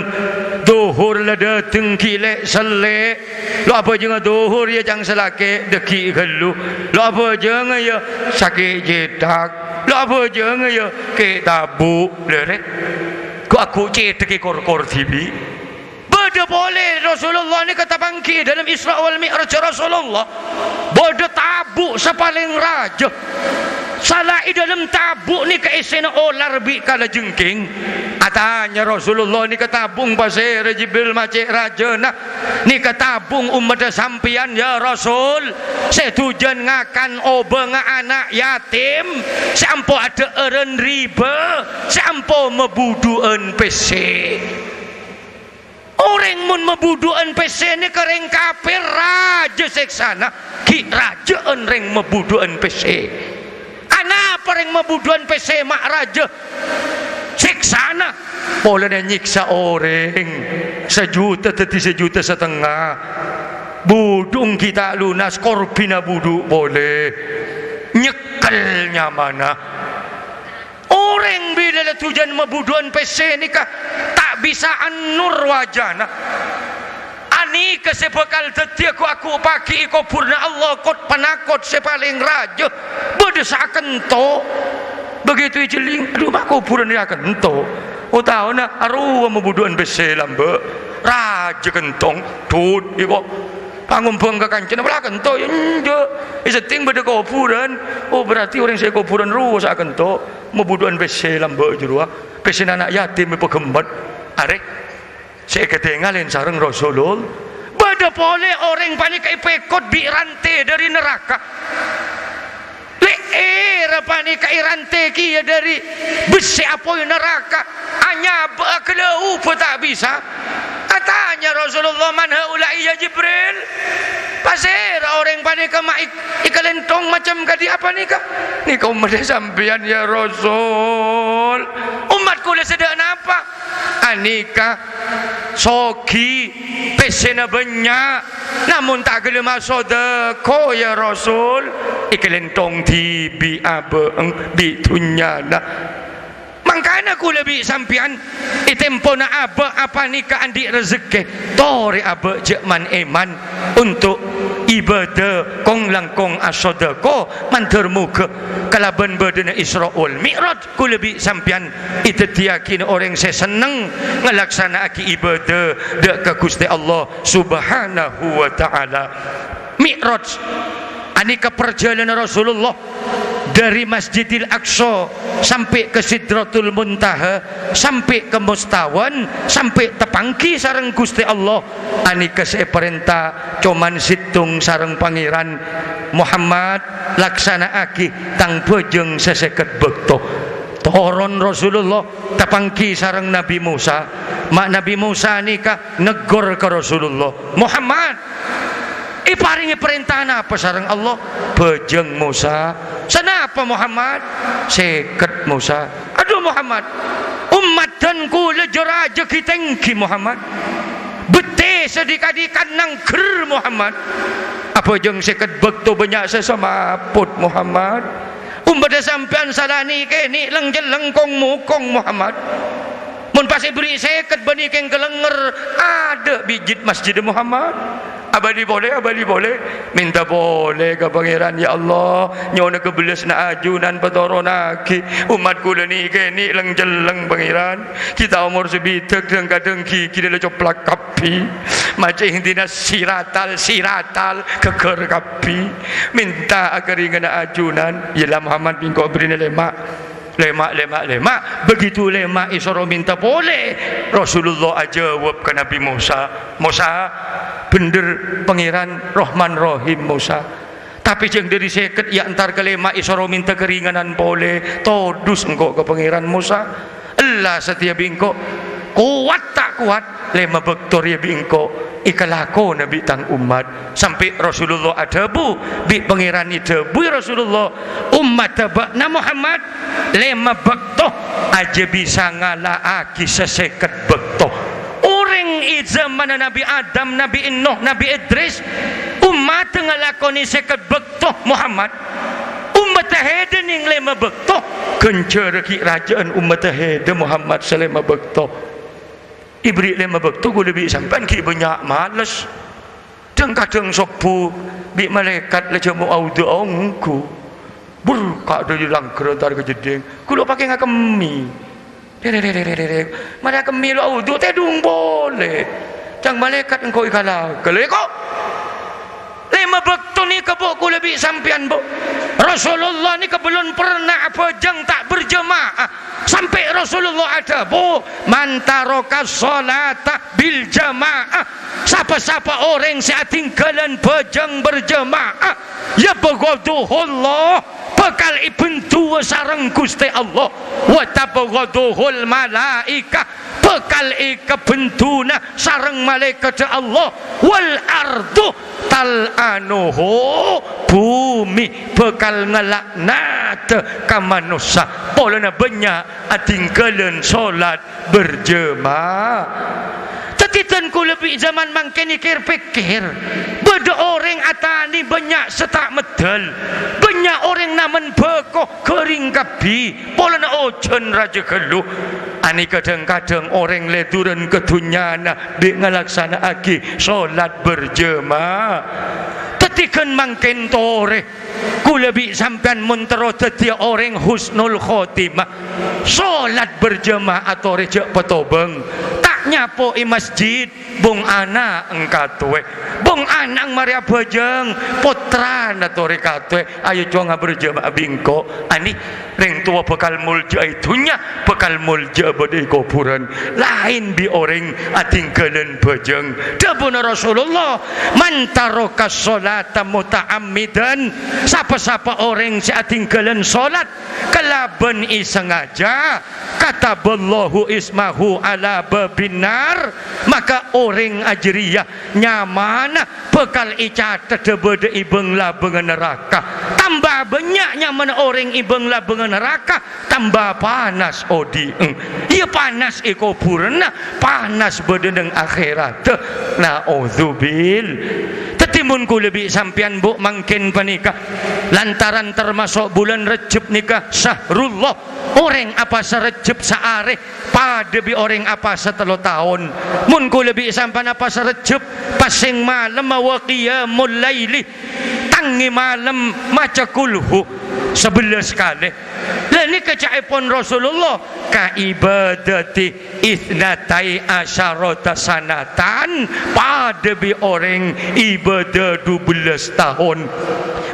Dhuhur la dâteng ghi' lè'-sellè'. Lo' abhâjângnga dhuhur, ya, ca'na sè lakè', dâggi' ghâllu. Lo' abhâjângnga, ya, sakè' cèthak. Lo' abhâjângnga, ya, kè' tabu'." Lèrè. Ghu'-agghu' cèthagghâ kor-kor dhibi'. Bâdâ polè Rasulullah nèka tapangghi è dâlem Isra wal Mi'raj Rasulullah. Bâdâ tabu' sè palèng rajâ. Sala è dâlem tabu' nèka èssèna olar bi' kalajengking. Atanya Rasulullah, "Nèka tabu' pasèra, Jibril, ma' cè' rajâna?" "Nèka tabu' ommaddhâ sampèyan, ya Rasul, sè dhujân ngakan obângnga ana' yatim, sè ampo adhâ'ârân riba, sè ampo mabudhu'ân pèssè." Orèng mon mabudhu'ân pèssè nèka rèng kafir, rajâ sèksana, ghi' rajâ'ân rèng mabudhu'ân pèssè. Anapa rèng mabudhu'ân pèssè ma' rajâ sèksana? Polana nyèksa orèng sajuta dhâddhi sajuta satengnga. Budhu' ghi' ta' lunas, korbhina budhu' polè. Nyèkkel nyamana. Orèng bilâ la dhujân mabudhu'ân pèssè nèka ta' bisa annor wajana. Anèka sè bhâkal dhâddhiyâ ghu'-agghu' paghi' è kobhurânna Allah, kot-panakot sè palèng rajâ, bâdâ sè akento. Begitu èjhelling, adhu, ma' kobhurân rèya akento. Otabâna arowa mabudhu'ân pèssè lambâ', rajâ kentong, dhut, èko. Pangombhâng ka kancana, "Wala kento, ya enjâ'. È sèttèng bâdâ kobhurân." Oh, berarti orèng sè kobhurân rowa sè akento. Mabudhu'ân pèssè lambâ' jârowa. Pèssèna ana' yatim èpaghemmet. Arè. Sè èkatengalè sareng Rasulullah. Bâdâ polè orèng panèka èpèkot bi' rantè dâri naraka. Lè'èrra panèka èrantè kèya dâri bessè apoy naraka. Anyabâ'â ghâlâubhâ ta' bisa. Atanya Rasulullah, "Man haula'i ya Jibril? Pasèra orèng panèka ma' èk-, èkalèntong macem kadhi apa nèka?" "Nèka ommaddhâ sampèyan, ya Rasul." "Ommat kaulâ sè dâ' napa?" "Anèka soghi, pè-, Sèna bânnya', namong ta' ghellem asodako, ya Rasul. Èkalènthong dhibi' abâ'eng bi' dhunnyana. Mangkana kaulâ bi' sampèyan, è tempona abâ' apanèka andi' rejekkè, torè abâ' jhâ' man-èman onto' ibadah, kong-langkong asodako, mandhâr moghâ kalabân bâdâna Isra wal Mi'raj. Kaulâ bi' sampèyan èdhâddhiyâghinah orèng sè senneng ngalaksana'aghi ibadah dâ' ka Ghustè Allah Subhanahu wa Ta'ala. Mi'raj, anèka parjhâlânan Rasulullah dâri Masjidil Aqsa sampè' ka Sidratul Muntaha, sampè' ka Mustawan, sampè' tapangghi sareng Ghustè Allah. Anèka sè èparènta coma sèttong sareng Pangèran, "Muhammad, laksana'aghi tang bhâjâng sè sèket bâkto." Toron Rasulullah, tapangghi sareng Nabbhi Mosa. Ma' Nabbhi Mosa nèka negghor ka Rasulullah, "Muhammad, èparèngè parènta napa sareng Allah?" "Bhâjâng, Mosa." "Sanapa, Muhammad?" "Sèket, Mosa." "Adhu, Muhammad, ommaddhân kaulâ jâ-rajâ ghi' tèngghi, Muhammad. Bettè sè dhi-kadhi kannang ghâr, Muhammad. Abhâjâng sèket bâkto bânnya' sè samaput, Muhammad. Ommaddhâ sampèyan sala nè'-kènè' leng-celleng kong-mokong, Muhammad. Mon pas èberri' sèket bânnè kèng kalènger, adâ' bijit masjidda, Muhammad. Abâli polè, abâli polè. Mènta polè ka Pangèran, 'Ya Allah, nyo'ona kabellassanna ajunan patoronnaghi. Ommat kaulâ nè'-kènè' leng-celleng, Pangèran. Kita omor sabidhâk, dhâng-kadhâng ghigina la coplak kabbhi. Macè' èntina siratal, siratal, ghâgghâr kabbhi. Mènta akarènganna ajunan.'" "Iyâ la, Muhammad, bi' engko' bherri'na lèma'." Lèma', lèma', lèma'. Begitu lèma' èsoro mènta polè, Rasulullah ajâwâb ka Nabbhi Mosa, "Mosa, bhendher Pangèran Rahman Rahim, Mosa. Tapè jhâng dâri sèket, yâ, entar ka lèma' èsoro mènta karènganan polè, todus engko' ka Pangèran, Mosa. Ella satèya bi' engko', kowat ta' kowat, lèma' bâkto rèya bi' engko' èkalakona bi' tang ommat." Sampè' Rasulullah adhâbu, bi' Pangèran èdhâbuwi Rasulullah, "Ommadda bâ'na, Muhammad, lèma' bâkto ajâ bisa ngala'aghi sè sèket bâkto. Orèng è jhâmanna Nabbhi Adam, Nabbhi Nuh, Nabbhi Idris, ommadda ngalakonè sèket bâkto, Muhammad. Ommadda hèdhâ nèng lèma' bâkto, ghânjhârrâ ghi' rajâ'ân ommadda hèdhâ, Muhammad, sè lèma' bâkto." Èberri' lèma' bâkto kaulâ bi' sampèyan ghi' bânnya' males. Dhâng-kadhâng sobbhu bi' malaèkat la jhâmo' aodu'a ongghu. Bur, ka' dâri langghâr entar ka jeddhing. Ghulâ pakè ngakemmè. Rè-, rè-, rè-, rè-, rè-, rè. Marè akemmè lo' aodu', tèdung polè. Cang malaèkat engko' èkalaghâ. Lè, ko'! Lèma' bâkto nèka, Bu, kaulâ bi' sampèyan, Bu. Rasulullah nèka bellun pernah abhâjâng ta' berjamaah. Sampè' Rasulullah adhâbu, "Man taraka sholata bil jamaah." Pa-sapa orèng sè adhingghâlân bhâjâng berjamaah, yabghaduhullah, bhâkal èbendhuwâ sareng Ghustè Allah, wa tabghaduhul malaikah, bhâkal èkabendhuna sareng malaèkaddhâ Allah, wal ardu tal'anuhu, bhumè bhâkal ngala'nadhâ ka manossa polana bânnya' adhingghâlân sholat berjamaah. Dhâddhi dân kaulâ bi' jhâman mangkèn kèr-pèkkèr, bâdâ orèng atanè bânnya' sè ta' meddhâl, bânnya' orèng namen bhâko ghâring kabbhi polana ojhân rajâ ghâllu. Anè kadhâng-kadhâng orèng lèdurân ka dhunnyana bi' ngalaksana'aghi sholat berjamaah. Dhâddhi ghân mangkèn torè, kaulâ bi' sampèyan mon terro dhâddhiyâ orèng husnul khotimah, sholat berjamaah torè jhâ' patobâng, ta' nyapo è masjid. Bung ana' engkatowè. Bung ana' marè abhâjâng, pottrana torè katowè. Ayo, conga berjamaah bi' engko'. Anè, rèng towa bhâkal moljâ'â è dhunnya, bhâkal moljâ'â bâdâ è kobhurân. Laèn bi' orèng adhingghâlân bhâjâng. Dhâbuna Rasulullah, "Man taraka sholata muta'ammidan." Pa-sapa orèng sè adhingghâlân sholat kalabân èsangajâ, "kataballahu ismahu ala babin nar," maka Orèng ajârèya nyamana bhâkal ècathedhâ bâdâ è bâng-labângnga naraka. Tamba bânnya' nyamana orèng è bâng-labângnga naraka, tamba panas odi'na. Iyâ, panas è kobhurânna, panas bâdâ neng akhèratta. Na'udzubil. Dhâddhi, mon kaulâ bi' sampèyan, Bu', mangkèn panèka, lantaran tamaso' bulân Rejjeb nèka syahrullah, orèng apasa Rejjeb saarè padâ bi' orèng apasa tello taon. Mon kaulâ bi' sampèyan apasa Rejjeb, pas sèng malem mawa qiyamul laili, tangè malem maca kulhu sabellâs kalè. La nèka ca'èpon Rasulullah, "Ka ibadati itsnatai asyarata sanatan," padâ bi' orèng ibâdâ dubellâs taon.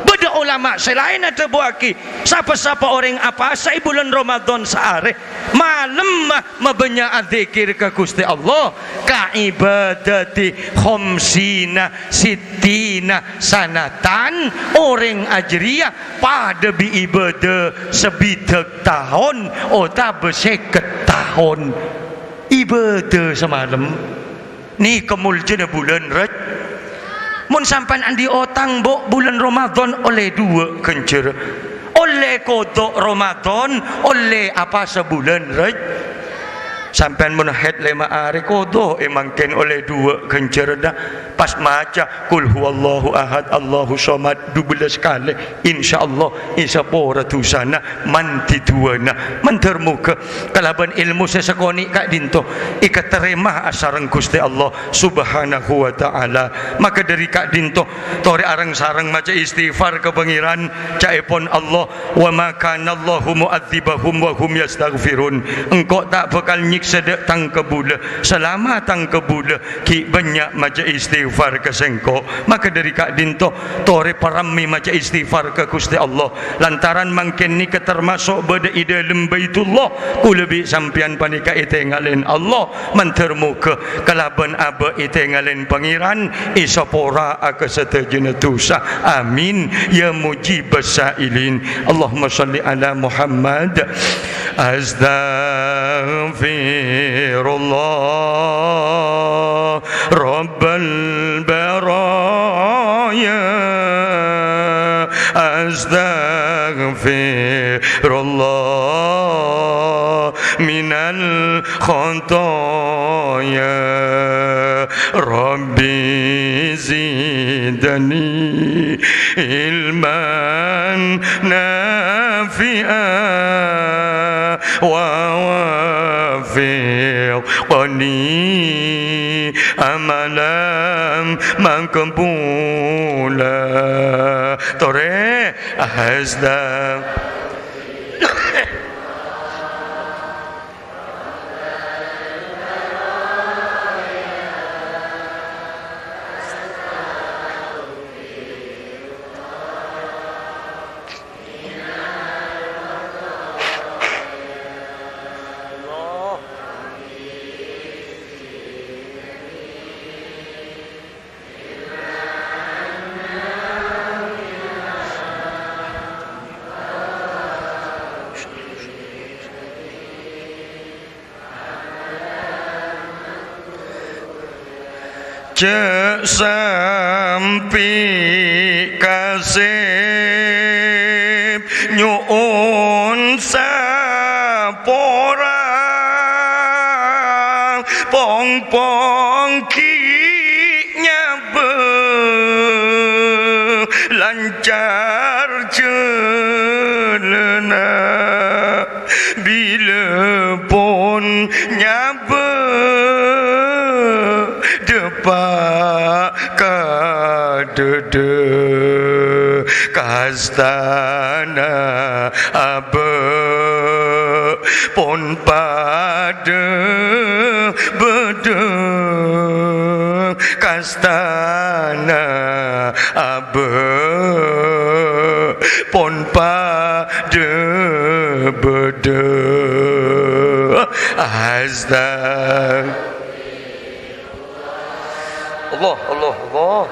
Bâdâ olama sè laèn adhâbuwâghi, sapa-sapa orèng apasa è bulân Ramadan saarè, malemma mabânnya'an dzikir ka Ghustè Allah, "Ka ibadati khamsina sittina sanatan," orèng ajârèya padâ bi' ibâdâ sabidhâk taon otabâ sèket taon. Ibâdâ samalem. Nèka moljâna bulân Raj-, mon sampèyan andi' otang, Bu', bulân Ramadan ollè duwâ' ghânjhârân. Ollè kodok Ramadan, ollè apasa bulân Raj-, sampèyan mon haid lèma' arè, kodok è mangkèn ollè duwâ' ghânjhârânna. Pas maca Qul huwallahu ahad, Allahu somad, dubellâs kalè. Insyaallah, èsapora dhusana, mandhi duwâna. Mandhâr moghâ kalabân èlmo sè sakonè' ka'dinto èkatarèma asareng Ghustè Allah Subhanahu wa Ta'ala. Maka dhâri ka'dinto, torè areng-sareng maca istighfar ka Pangèran, ca'èpon Allah, "Wa ma kana Allahu mu'adzibahum wa hum yastaghfirun." Engko' ta' bhâkal nyèksa dâ' tang kabulâ, salama tang kabulâ ghi' bânnya' maca istighfar ka sèngko'. Maka dhâri ka'dinto, torè paremmè maca istighfar ka Ghustè Allah. Lantaran mangkèn nèka tamaso' bâdâ è dâlem Baitullah, kaulâ bi' sampèyan panèka ètèngalè Allah. Mandhâr moghâ kalabân abâ' ètèngalè Pangèran, èsapora ka sadhâjâna dhusa. Amin. Ya mujibas sa'ilin. Allahumma shalli ala Muhammad. Astaghfirullah. Rabbal baraya, astaghfirullah minal khataya, Rabbi zidni ilman nafi'a wa wafiqni amalan maqbula. Torè, hasda. Jhâ' sampè' kasèp nyo'on sapora, pong-pong ghi' nyabâ lancar jhâlânna. Bilâ pon nyabâ dâpa' ka dâdâ, kastana abâ' pon padâ bâdâ. Kastana abâ' pon padâ bâdâ. Astag-, Allah, Allah, Allah.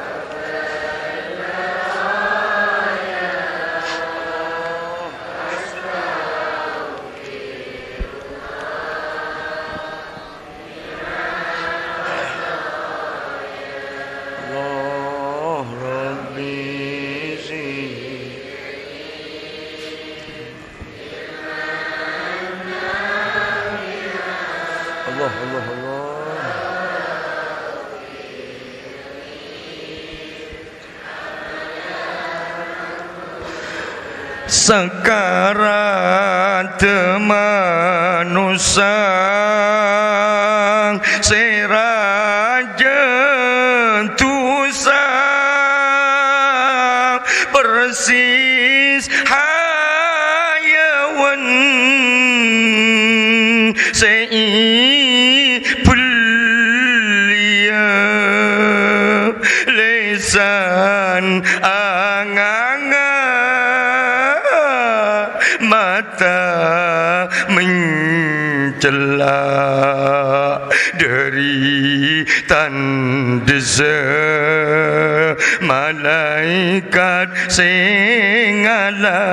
Allah, Allah, Allah. Sakarat manossa sè rajâ dhusa, persis hayawan sè èbelliyâ. Lèsan anganga, mata mencella', dhâri tandhessa malaèkat sè ngala',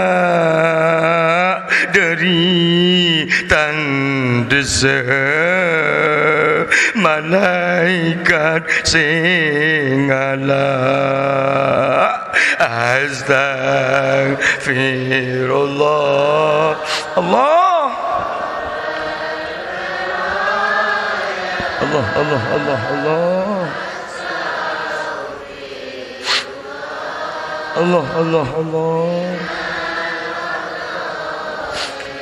dhâri tandhessa malaèkat sè ngala'. Astaghfirullah. Allah. Allah, Allah, Allah, Allah. Allah, Allah, Allah.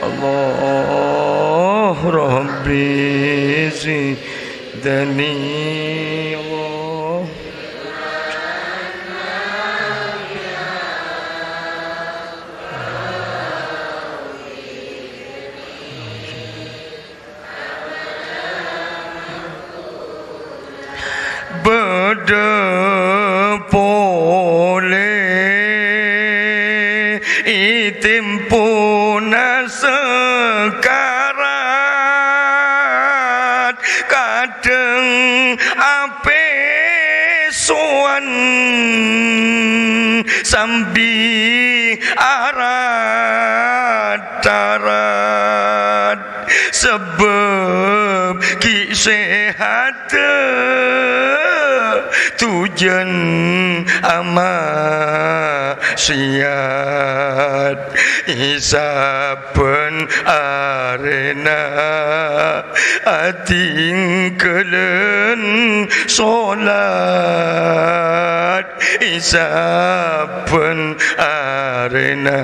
Allah, Rabbi zidni, Allah. Bâdâ polè è tempona sakarat, kadhâng apèsowan sambi arat-arat. Sabâb ghi' sèhadhâ tojjhân amaksiat. È sabbhân arèna atinggalan solat. È sabbhân arèna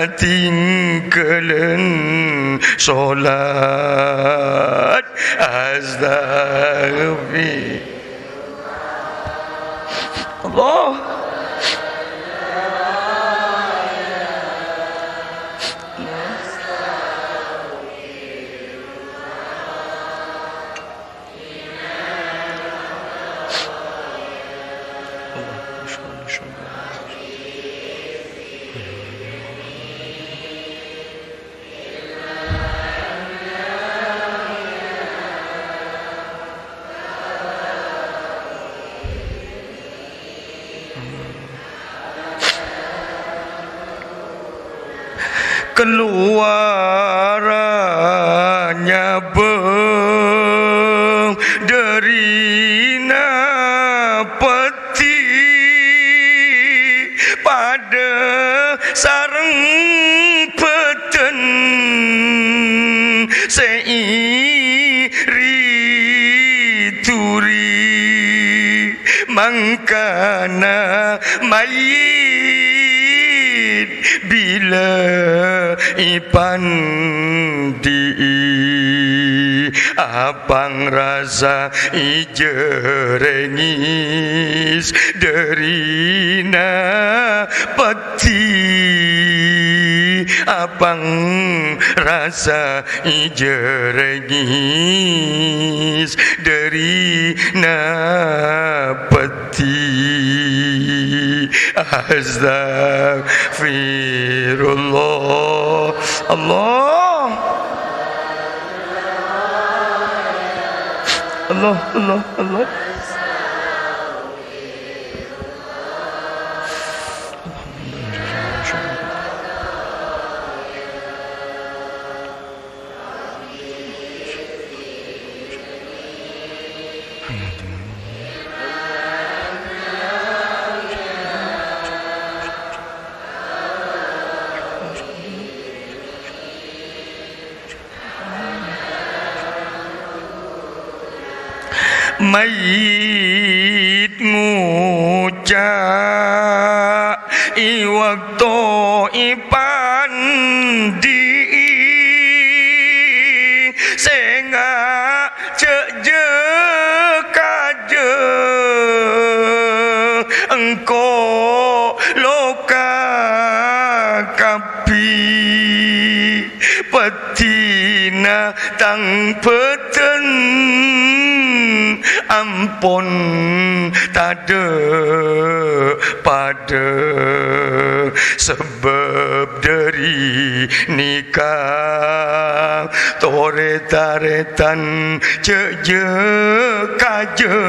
atinggalan solat. Astagfir-, Allah. Kalowara nyabâng dhâri napèddhi, padâ sareng bhâdhân sè ri-turi. Mangkana mayyit bilâ èpandi'i, apangrasa èjârèngis dhâri napèddhi, apangrasa èjârèngis dhâri napèddhi. Astagfirullah. Allah. Allah, Allah, Allah. Mayyit ngoca' è bâkto èpandi'i, sènga' jhâ' jhâ-kajhâ, engko' loka kabbhi. Pèddhina tang bhâdhân ampon tadhâ' padhâ, sabâb dhâri nèka torè-tarètan jhâ'-jhâ' kajhâ.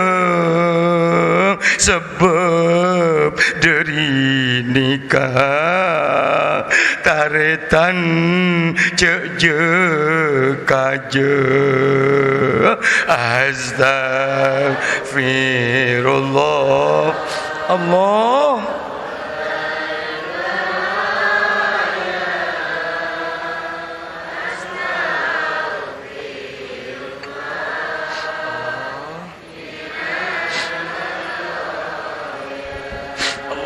Sabâb dhâri nèka tarètan jhâ'-jhâ' kajhâ. Astagfirullah. Allah.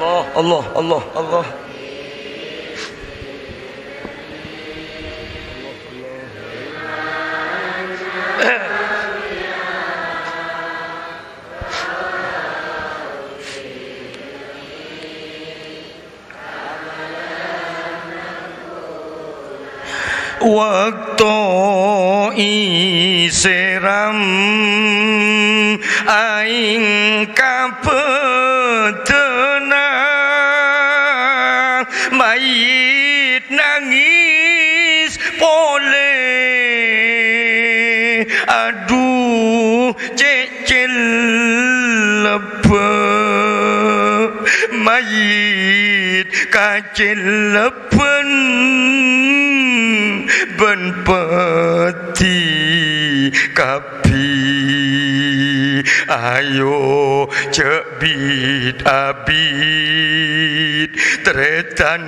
Allah, Allah, Allah, Allah. Bâkto èsèram aèng ka bhâdhânna, mayyit nangès polè. Adhu, cè' cèlebbhâ, mayyit kacèlebbhân bân pèddhi kabbhi. Ayo jhâ' bit-abit, tarètan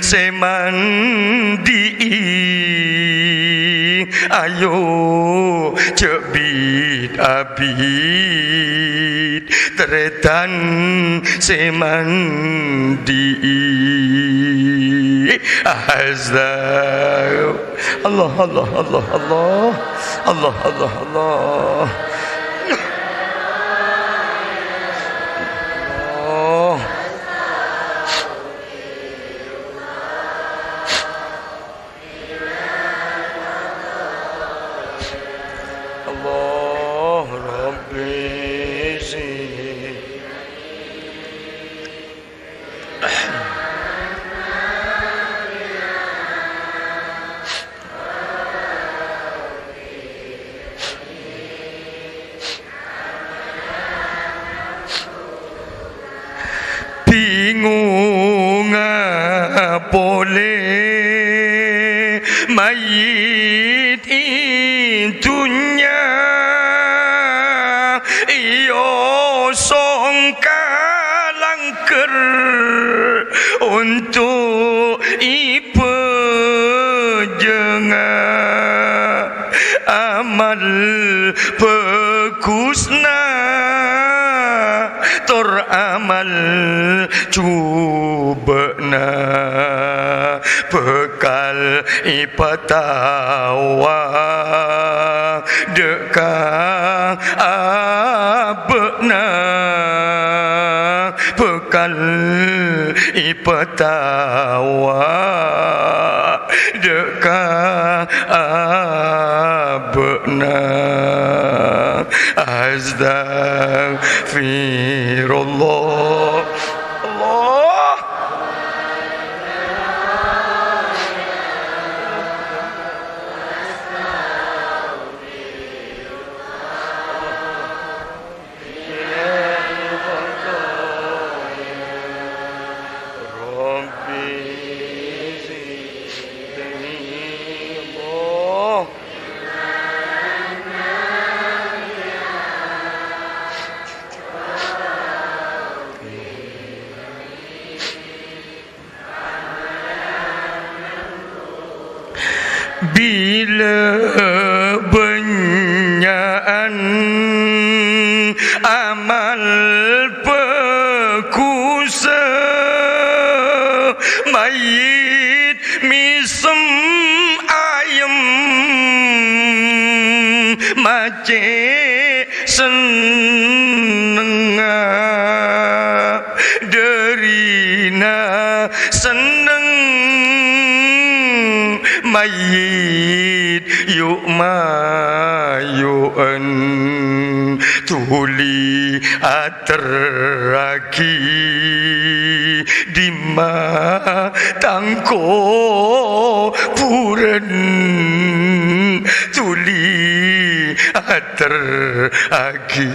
sè mandi'i. Ayo jhâ' bit-abit, tarètan sè mandi'i. Astagfirullah. Allah, Allah, Allah, Allah. Allah, Allah, Allah. Allah. Allah, Rabbi, zidni. Bingunga polè mayyit è dhunnya, èosong ka langghâr onto' èbhâjângnga. Amal bhâghusna tor amal jhubâ'na bhâkal èpatawa dâ' ka abâ'na, bhâkal èpatawa dâ' ka abâ'na. Astagfirullah. Allah. Bilâ bânnya'an Macè' sennengnga, dhârina senneng mayyit yu'-mayyu'an, dhuli aterraghi dimma tang kobhurân, dhuli aterraghi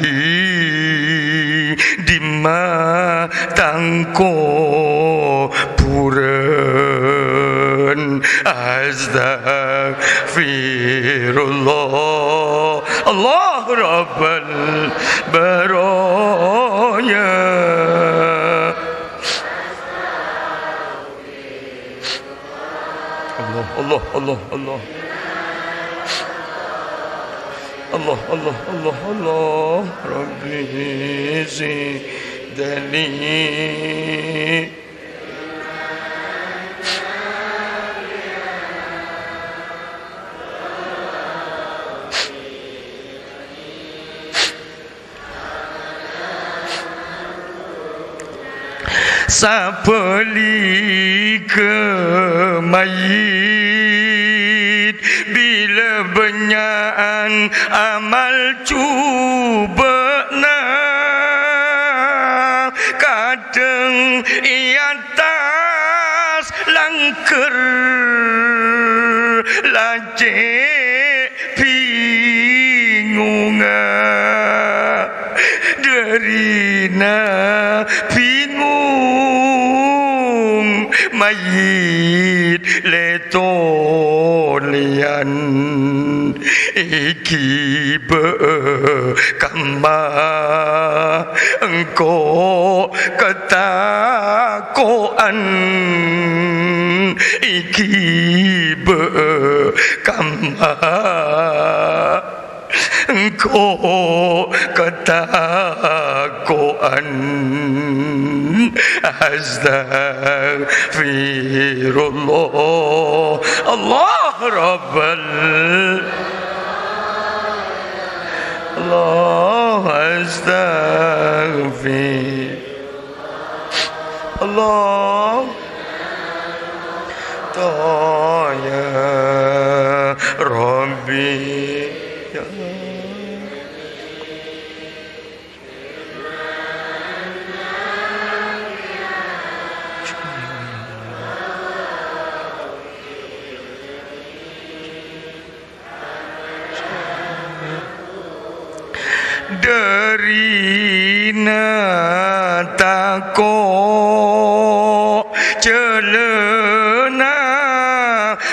dimma tang kobhurân. Astagfirullah. Allah Rabbal baraya. Allah, Allah, Allah, Allah. Allah, Allah, Allah, Allah. Rabbi zidni. Sabhâligghâ mayyit bilâ bânnya'an amal jhubâ'na, kadhâng è attas langghâr la cè' bingongnga, dhârina bingong mayyit lè-tolèyan. Èghibâ'â kamma engko' katako'an, èghibâ'â kamma engko' katako'an. Astagfirullah. Allah Rabbal. Allah, astagfir. Allah. Ta ya Rabbi. Ya Allah. Dhârina tako' jhâlâna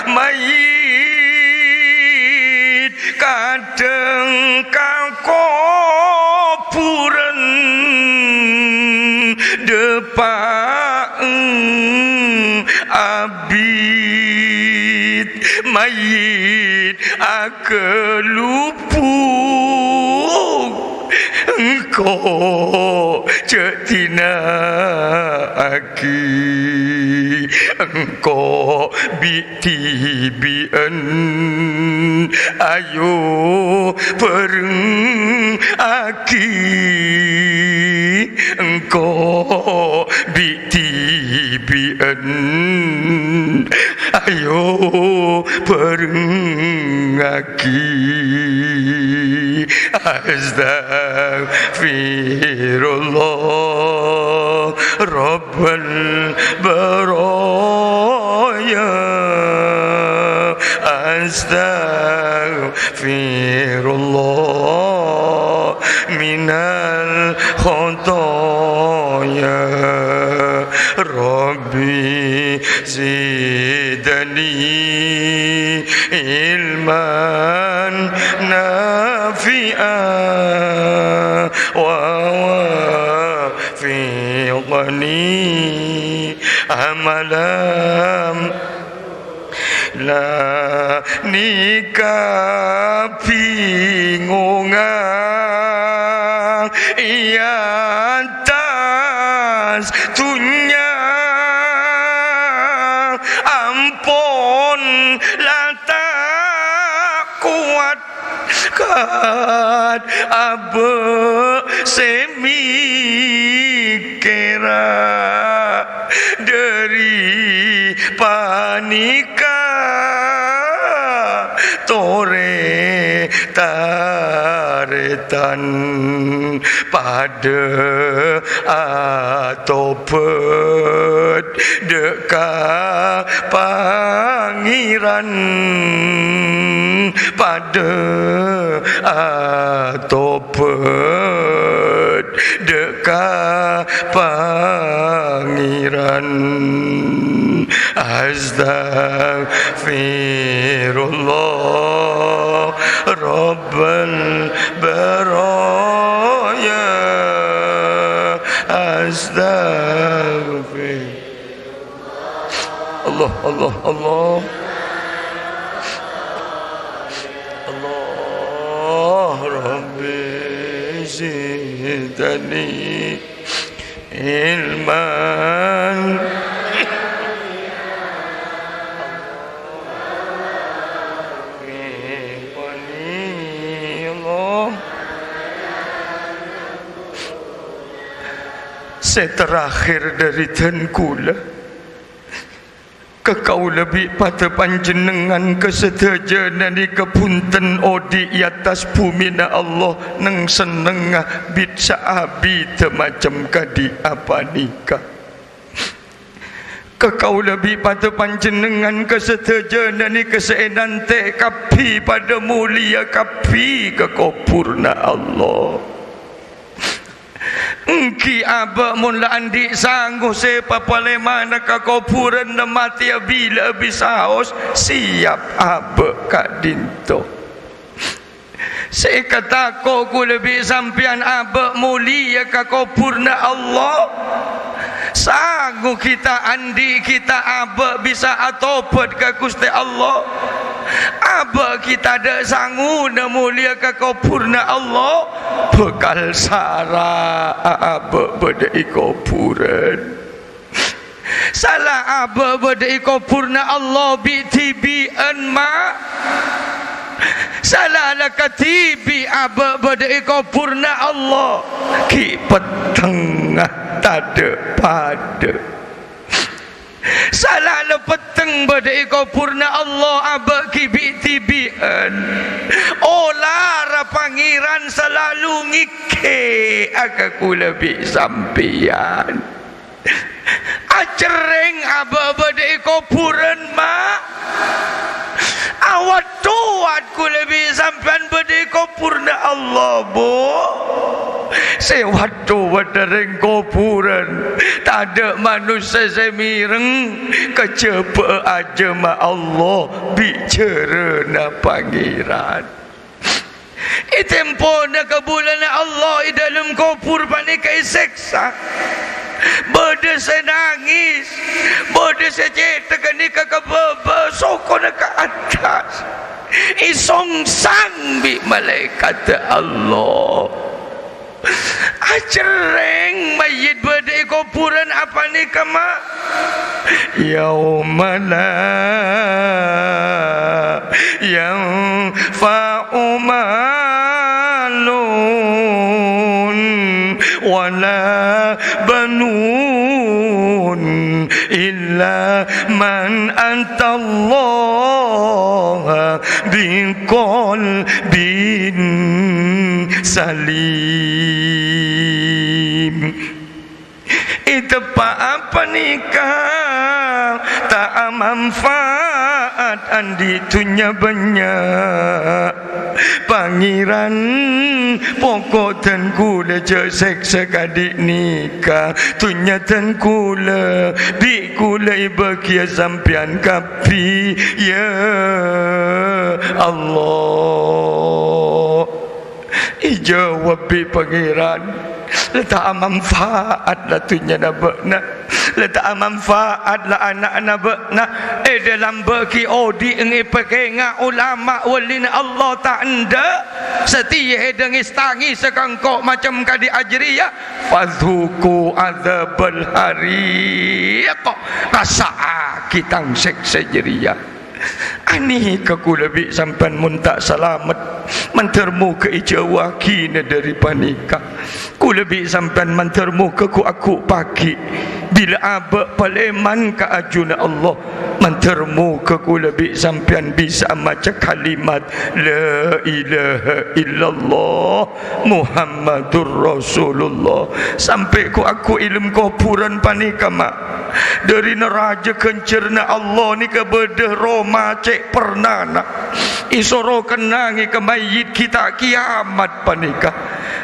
mayyit, kadhâng ka kobhurân dâpa'a abit mayyit akalubung. Engko' jhâ' dina'aghi, engko' bi' dhibi'ân, ayo bhârengngaghi. Engko' bi' dhibi'ân, ayo bhârengngaghi. Astagfirullah Rabbal baraya. Astagfirullah minal khotoya. Rabbi zidni ilman nafi'a wa wafiqni amalan. La nèka bhingonga è attas dhunnya, ampon la ta' kowat Kat abâ' sè mèkkèra dhâri panèka, torè tarètan padâ atobhât dhâ' ka Pangèran, padâ atobhât dhâ' ka Pangèran. Astaghfirullah Rabbal baraya. Astaghfir. Allah, Allah, Allah. Allah, Rabbi zidni ilman. Allah. Sè terakhir dhâri dân kaulâ. Ka kaulâ bi' padâ panjhennengngan ka sadhâjâna nèka bhunten odi' è attas bhumina Allah neng-sennengnga bit saabi' macem kadi' apanèka. Ka kaulâ bi' padâ panjhennengngan ka sadhâjâna nèka sè ènantè' kabbhi padâ molèya kabbhi ka kobhurrâ Allah. Ènggi abâ' mon la andi' sango sè papalèmana ka kobhurrâ matèya bilâ bisaos, sèyap abâ' ka'dinto. Sè èkatako' kaulâ bi' sampèyan abâ' molèya ka kobhurrâ Allah. Sango ghi' ta' andi' ghi' ta' abâ' bisa atobhât ka Ghustè Allah. Abâ' ghi' tadâ' sangona molèya ka kobhurrâ Allah, bhâkal sara'a abâ' bâdâ è kobhurrâ. Sala abâ' bâdâ è kobhurrâ Allah bi'-dhibi'ân, ma'. Sala la kadhibi' abâ' bâdâ è kobhurrâ Allah, ghi' pettengnga tadâ' padâ. Sala la petteng bâdâ è kobhurrâ Allah abâ' ghi' bi'-dhibi'ân. Olarra Pangèran salalu ngèkkè'a ka kaulâ bi' sampèyan. Acerrèng abâ' bâdâ è kobhurrâ, ma'. Awat-towat kaulâ bi' sampèyan bâdâ è kobhurrâ Allah, Bu. Sè wat-towat dhâreng kobhurrâ, tadâ' manossa sè mèreng, kajhâbhâ'â ajâmma Allah bi' jhârâna Pangèran. È tempona kabulâna Allah è dâlem kobhur panèka èsèksa. Bâdâ sè nangès, bâdâ sè cèthagghâ nèka ka bâbâ, sokona ka attas. Èsongsang bi' malaèkatta Allah. Acerrèng mayyit bâdâ è kobhurrâ apanèka, ma'? Yauma la yanfa'u malun wala banun illa man atallaha biqalbin salim. Èteppa'a panèka ta' amanfaat andi' dhunnya bânnya'. Pangèran, poko' dân kaulâ jhâ' sèksa kadi' nèka. Dhunnya dân kaulâ, bi' kaulâ èbâghiyâ sampèyan kabbhi, ya Allah. Èjâwâb bi' Pangèran, "La ta' amanfaat la dhunnyana bâ'na, la ta' amanfaat la ana'na bâ'na. È dâlem bâgi odi' èpakènga olama wâlina Allah ta' endâ', satèya èdâ ngès-tangès sè kangko' macem kadi' ajârèya. Fadzuqu adzabal hariq, rassa'aghi tang sèksa jârèya." Anèka kaulâ bi' sampèyan mon ta' salamet, mandhâr moghâ èjâuwâghina dâri panèka. Kaulâ bi' sampèyan mandhâr moghâ ghu-, aghu'aghughi bilâ abâ' palèman ka ajunanna Allah. Mandhâr moghâ kaulâ bi' sampèyan bisa'a maca kalimat, "La ilaha illallah Muhammadur Rasulullah." Sampè' ghu-, aghu'aghu è dâlem kobhurân panèka, ma'. Dâri narajâ ghânjhârânna Allah nèka bâdâ roma cè' pernana. Èsoro kennangè ka mayyit ghi' ta' kiyamat panèka.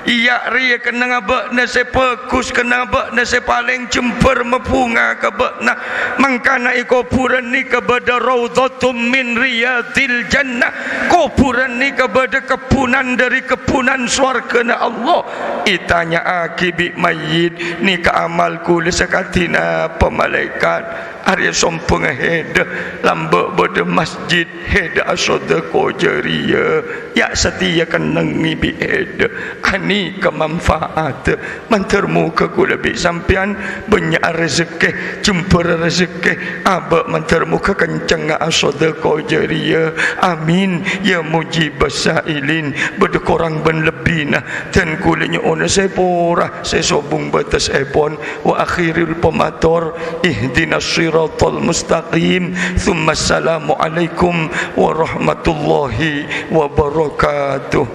Iyâ, rèya kennengnganna bâ'na sè bhâghus, kennengnganna bâ'na sè palèng jembhâr mabhunga ka bâ'na. Mangkana è kobhurân nèka bâdâ raudhatum min riyadil jannah. Kobhurân nèka bâdâ kebbhunan dâri kebbhunan sowarghâna Allah. Ètanya'aghi bi' mayyit, "Nèka amal kaulâ sakadhi napa, Malaèkat?" Arèya sombhângnga hèdâ, lambâ' bâdâ masjid, hèdâ asodâko jâriyâ, yâ' satèya kennengngè bi' hèdâ, anèka manfaatta. Mandhâr moghâ kaulâ bi' sampèyan bânnya'a rejekkè, jembhârâ rejekkè, abâ' mandhâr moghâ kencengnga asodâko jâriyâ. Amin, yâ mujibas sa'ilin. Bâdâ korang bân lebbina, dân kaulâ nyo'ona sapora sè sobung bâtessèpon. Wa akhirul pamator, ihdinas siratal mustaqim. Tsumma assalamu alaikum warahmatullahi wabarakatuh.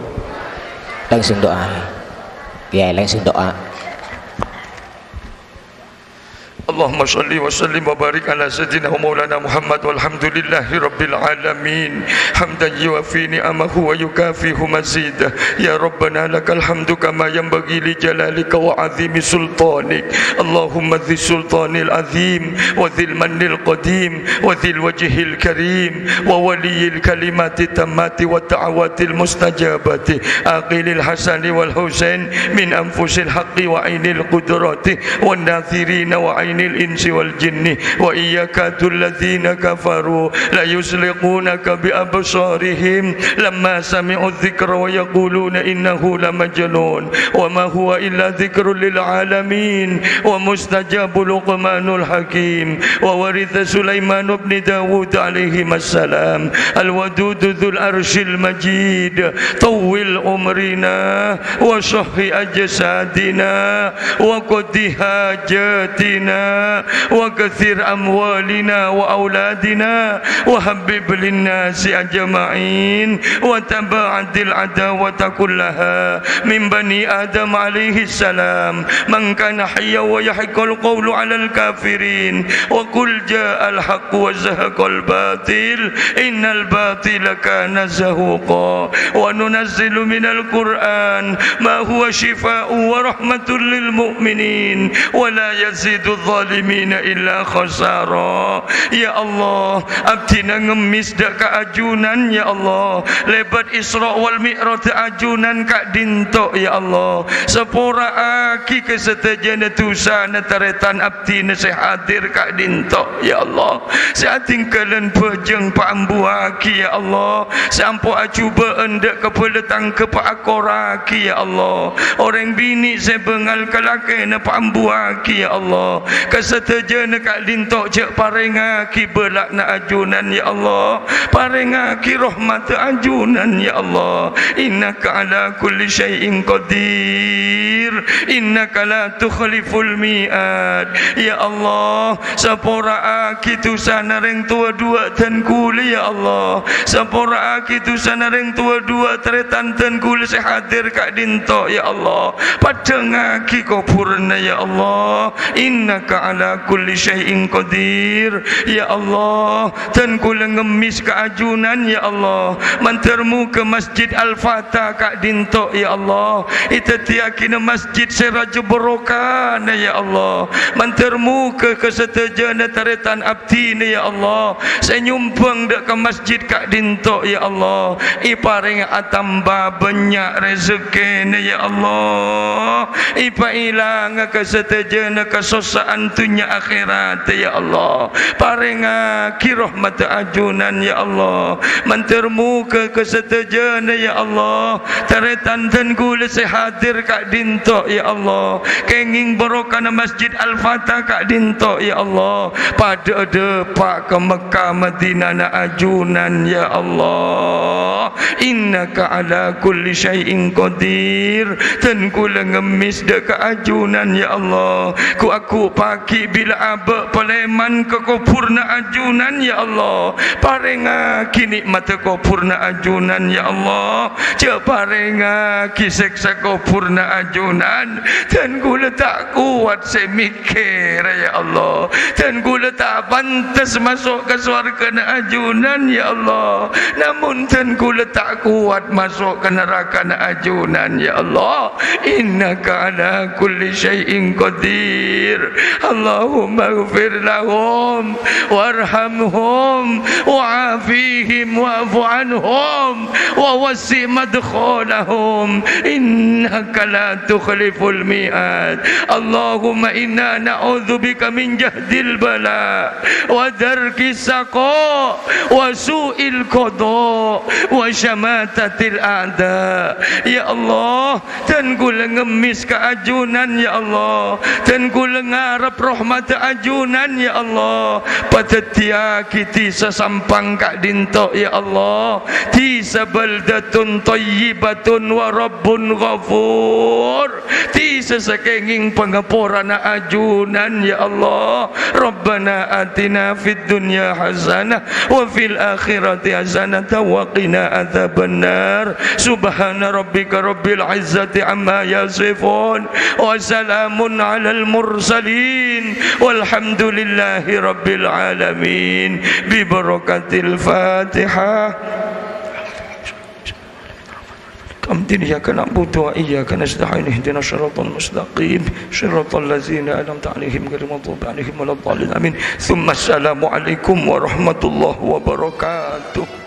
Langsung doa. Ya, langsung doa. Allahumma shalli wa sallim wa barik ala sayyidina wa maulana Muhammad walhamdulillahi rabbil alamin. Hamdan yuwafi ni'amahu wa yukafi'u mazidah. Ya Rabbana lakal hamdu kama yanbaghi li jalalika wa azimi sultanik. Allahumma dzi sultanil azim wa dzil mannil qadim wa dzil wajhil karim wa waliyil kalimati tammati wa da'awatil mustajabati. Aqilil Hasani wal Husain min anfusil haqqi wa ainil qudrati wan nadhirina wa ainil insi wal jinni. Wa in yakadul ladzina kafaru la yuzliqunaka bi absarihim lamma sami'u dzikra wa yaquluna innahu lamajnun. Wa ma huwa illa dzikrul lil alamin. Wa mustajabu Luqmanul Hakim. Wa waritha Sulaiman ibn Dawud alaihimassalam. Al-Wadudu dzul arsyil majid. Tawwil umrina wa sahhi ajsadina wa qadhi hajatina wa katsir amwalina wa auladina wa habib linnasi ajma'in wa taba'adil adawata kullaha min bani Adam alaihi salam. Man kana hayya wa yahiqqul qawlu alal kafirin. Wa qul ja'al haqq wa zahaqal batil. Innal batila kana zahuqa. Wa nunazzilu minal Qur'an ma huwa syifa'u wa rahmatul lil mu'minin wa la yazidudz dzalimina illa khasara. Ya Allah, abdhina ngemmes dâ' ka ajunan, ya Allah. Lèbât Isra wal Mi'raj ajunan ka'dinto, ya Allah. Sapora'aghi ka sadhâjâna dhusana tarètan abdhina sè hadir ka'dinto, ya Allah. Sè adhingghâlân bhâjâng paambuwâghi, ya Allah. Sè ampo ajhubâ'ân dâ' kabâlâ tangghâ paakorraghi, ya Allah. Orèng binè' sè bângal kalakèna paambuwâghi, ya Allah. Ka sadhâjâna ka'dinto jhâ' parèngaghi bâlâna ajunan, ya Allah. Parèngaghi rahmatta ajunan, ya Allah. Innaka ala kulli syai'in qadir. Innaka la tukhliful mi'ad. Ya Allah, sapora'aghi dhusana rèng towa duwâ' dân kaulâ, ya Allah. Sapora'aghi dhusana rèng towa duwâ' tarètan dân kaulâ sè hadir ka'dinto, ya Allah. Paddhângaghi kobhurânna, ya Allah. Innaka ala kulli syai'in qadir. Ya Allah, dân kaulâ ngemmes ka ajunan, ya Allah. Mandhâr moghâ Masjid Al-Fatah ka'dinto, ya Allah. Èdhâddhiyâghina masjid sè rajâ barokana, ya Allah. Mandhâr moghâ ka sadhâjâna tarètan abdhina, ya Allah, sè nyombhâng dâ' ka masjid ka'dinto, ya Allah, èparèngè atamba bânnya' rejekkèna, ya Allah. Èpaèlanga ka sadhâjâna kasossa'an dhunnya akhèrat, ya Allah. Parèngaghi rahmat ajunan, ya Allah. Mandhâr moghâ ka sadhâjâna, ya Allah. Tarètan dân kaulâ sè hadir ka'dinto, ya Allah. Kèngèng barokana Masjid Al-Fatah ka'dinto, ya Allah. Padâ adhâpa' ka Mekkah Madinana ajunan, ya Allah. Innaka ala kulli syai'in qadir. Dân kaulâ ngemmès dâ' ka ajunan, ya Allah. Ghu-agghu paghi' bilâ abâ' palèman ka kobhurrâ ajunan, ya Allah. Parèngaghi nè'matta kobhurrâ ajunan, ya Allah. Jhâ' parèngaghi sèksa kobhurrâ ajunan. Dân kaulâ ta' kowat sè mèkkèra, ya Allah. Dân kaulâ ta' pantes maso' ka sowarghâna ajunan, ya Allah. Namong dân kaulâ ta' kowat maso' ka narakana ajunan, ya Allah. Innaka ala kulli syai'in qadir. Allahumma ighfir lahum warhamhum wa'afihim wa'fu anhum wa wassi' madkhalahum. Innaka la tukhliful mi'ad. Allahumma inna na'udzubika min jahdil bala wa darkis syaqa wa su'il qada wa syamatatil a'da. Ya Allah, dân kaulâ ngemmès ka ajunan, ya Allah. Dân kaulâ ngarep rahmat ajunan, ya Allah. Padhâddhiyâghi dhisa Sampang ka'dinto, ya Allah. Dhisa baldatun thayyibatun wa rabbun ghafur. Dhisa sè kèngèng pangapporana ajunan, ya Allah. Rabbana atina fid dunya hasanah wa fil akhirati hasanah wa qina adzabannar. Subhana rabbika rabbil izzati amma yasifun. Wa salamun alal mursalin. Walhamdulillahi rabbil alamin. Bi barakatil Fatihah. الحمد لله. إياك نعبد وإياك نستعين. اهدنا الصراط المستقيم. صراط الذين أنعمت عليهم غير المغضوب عليهم ولا الضالين. آمين. ثم السلام عليكم ورحمة الله وبركاته.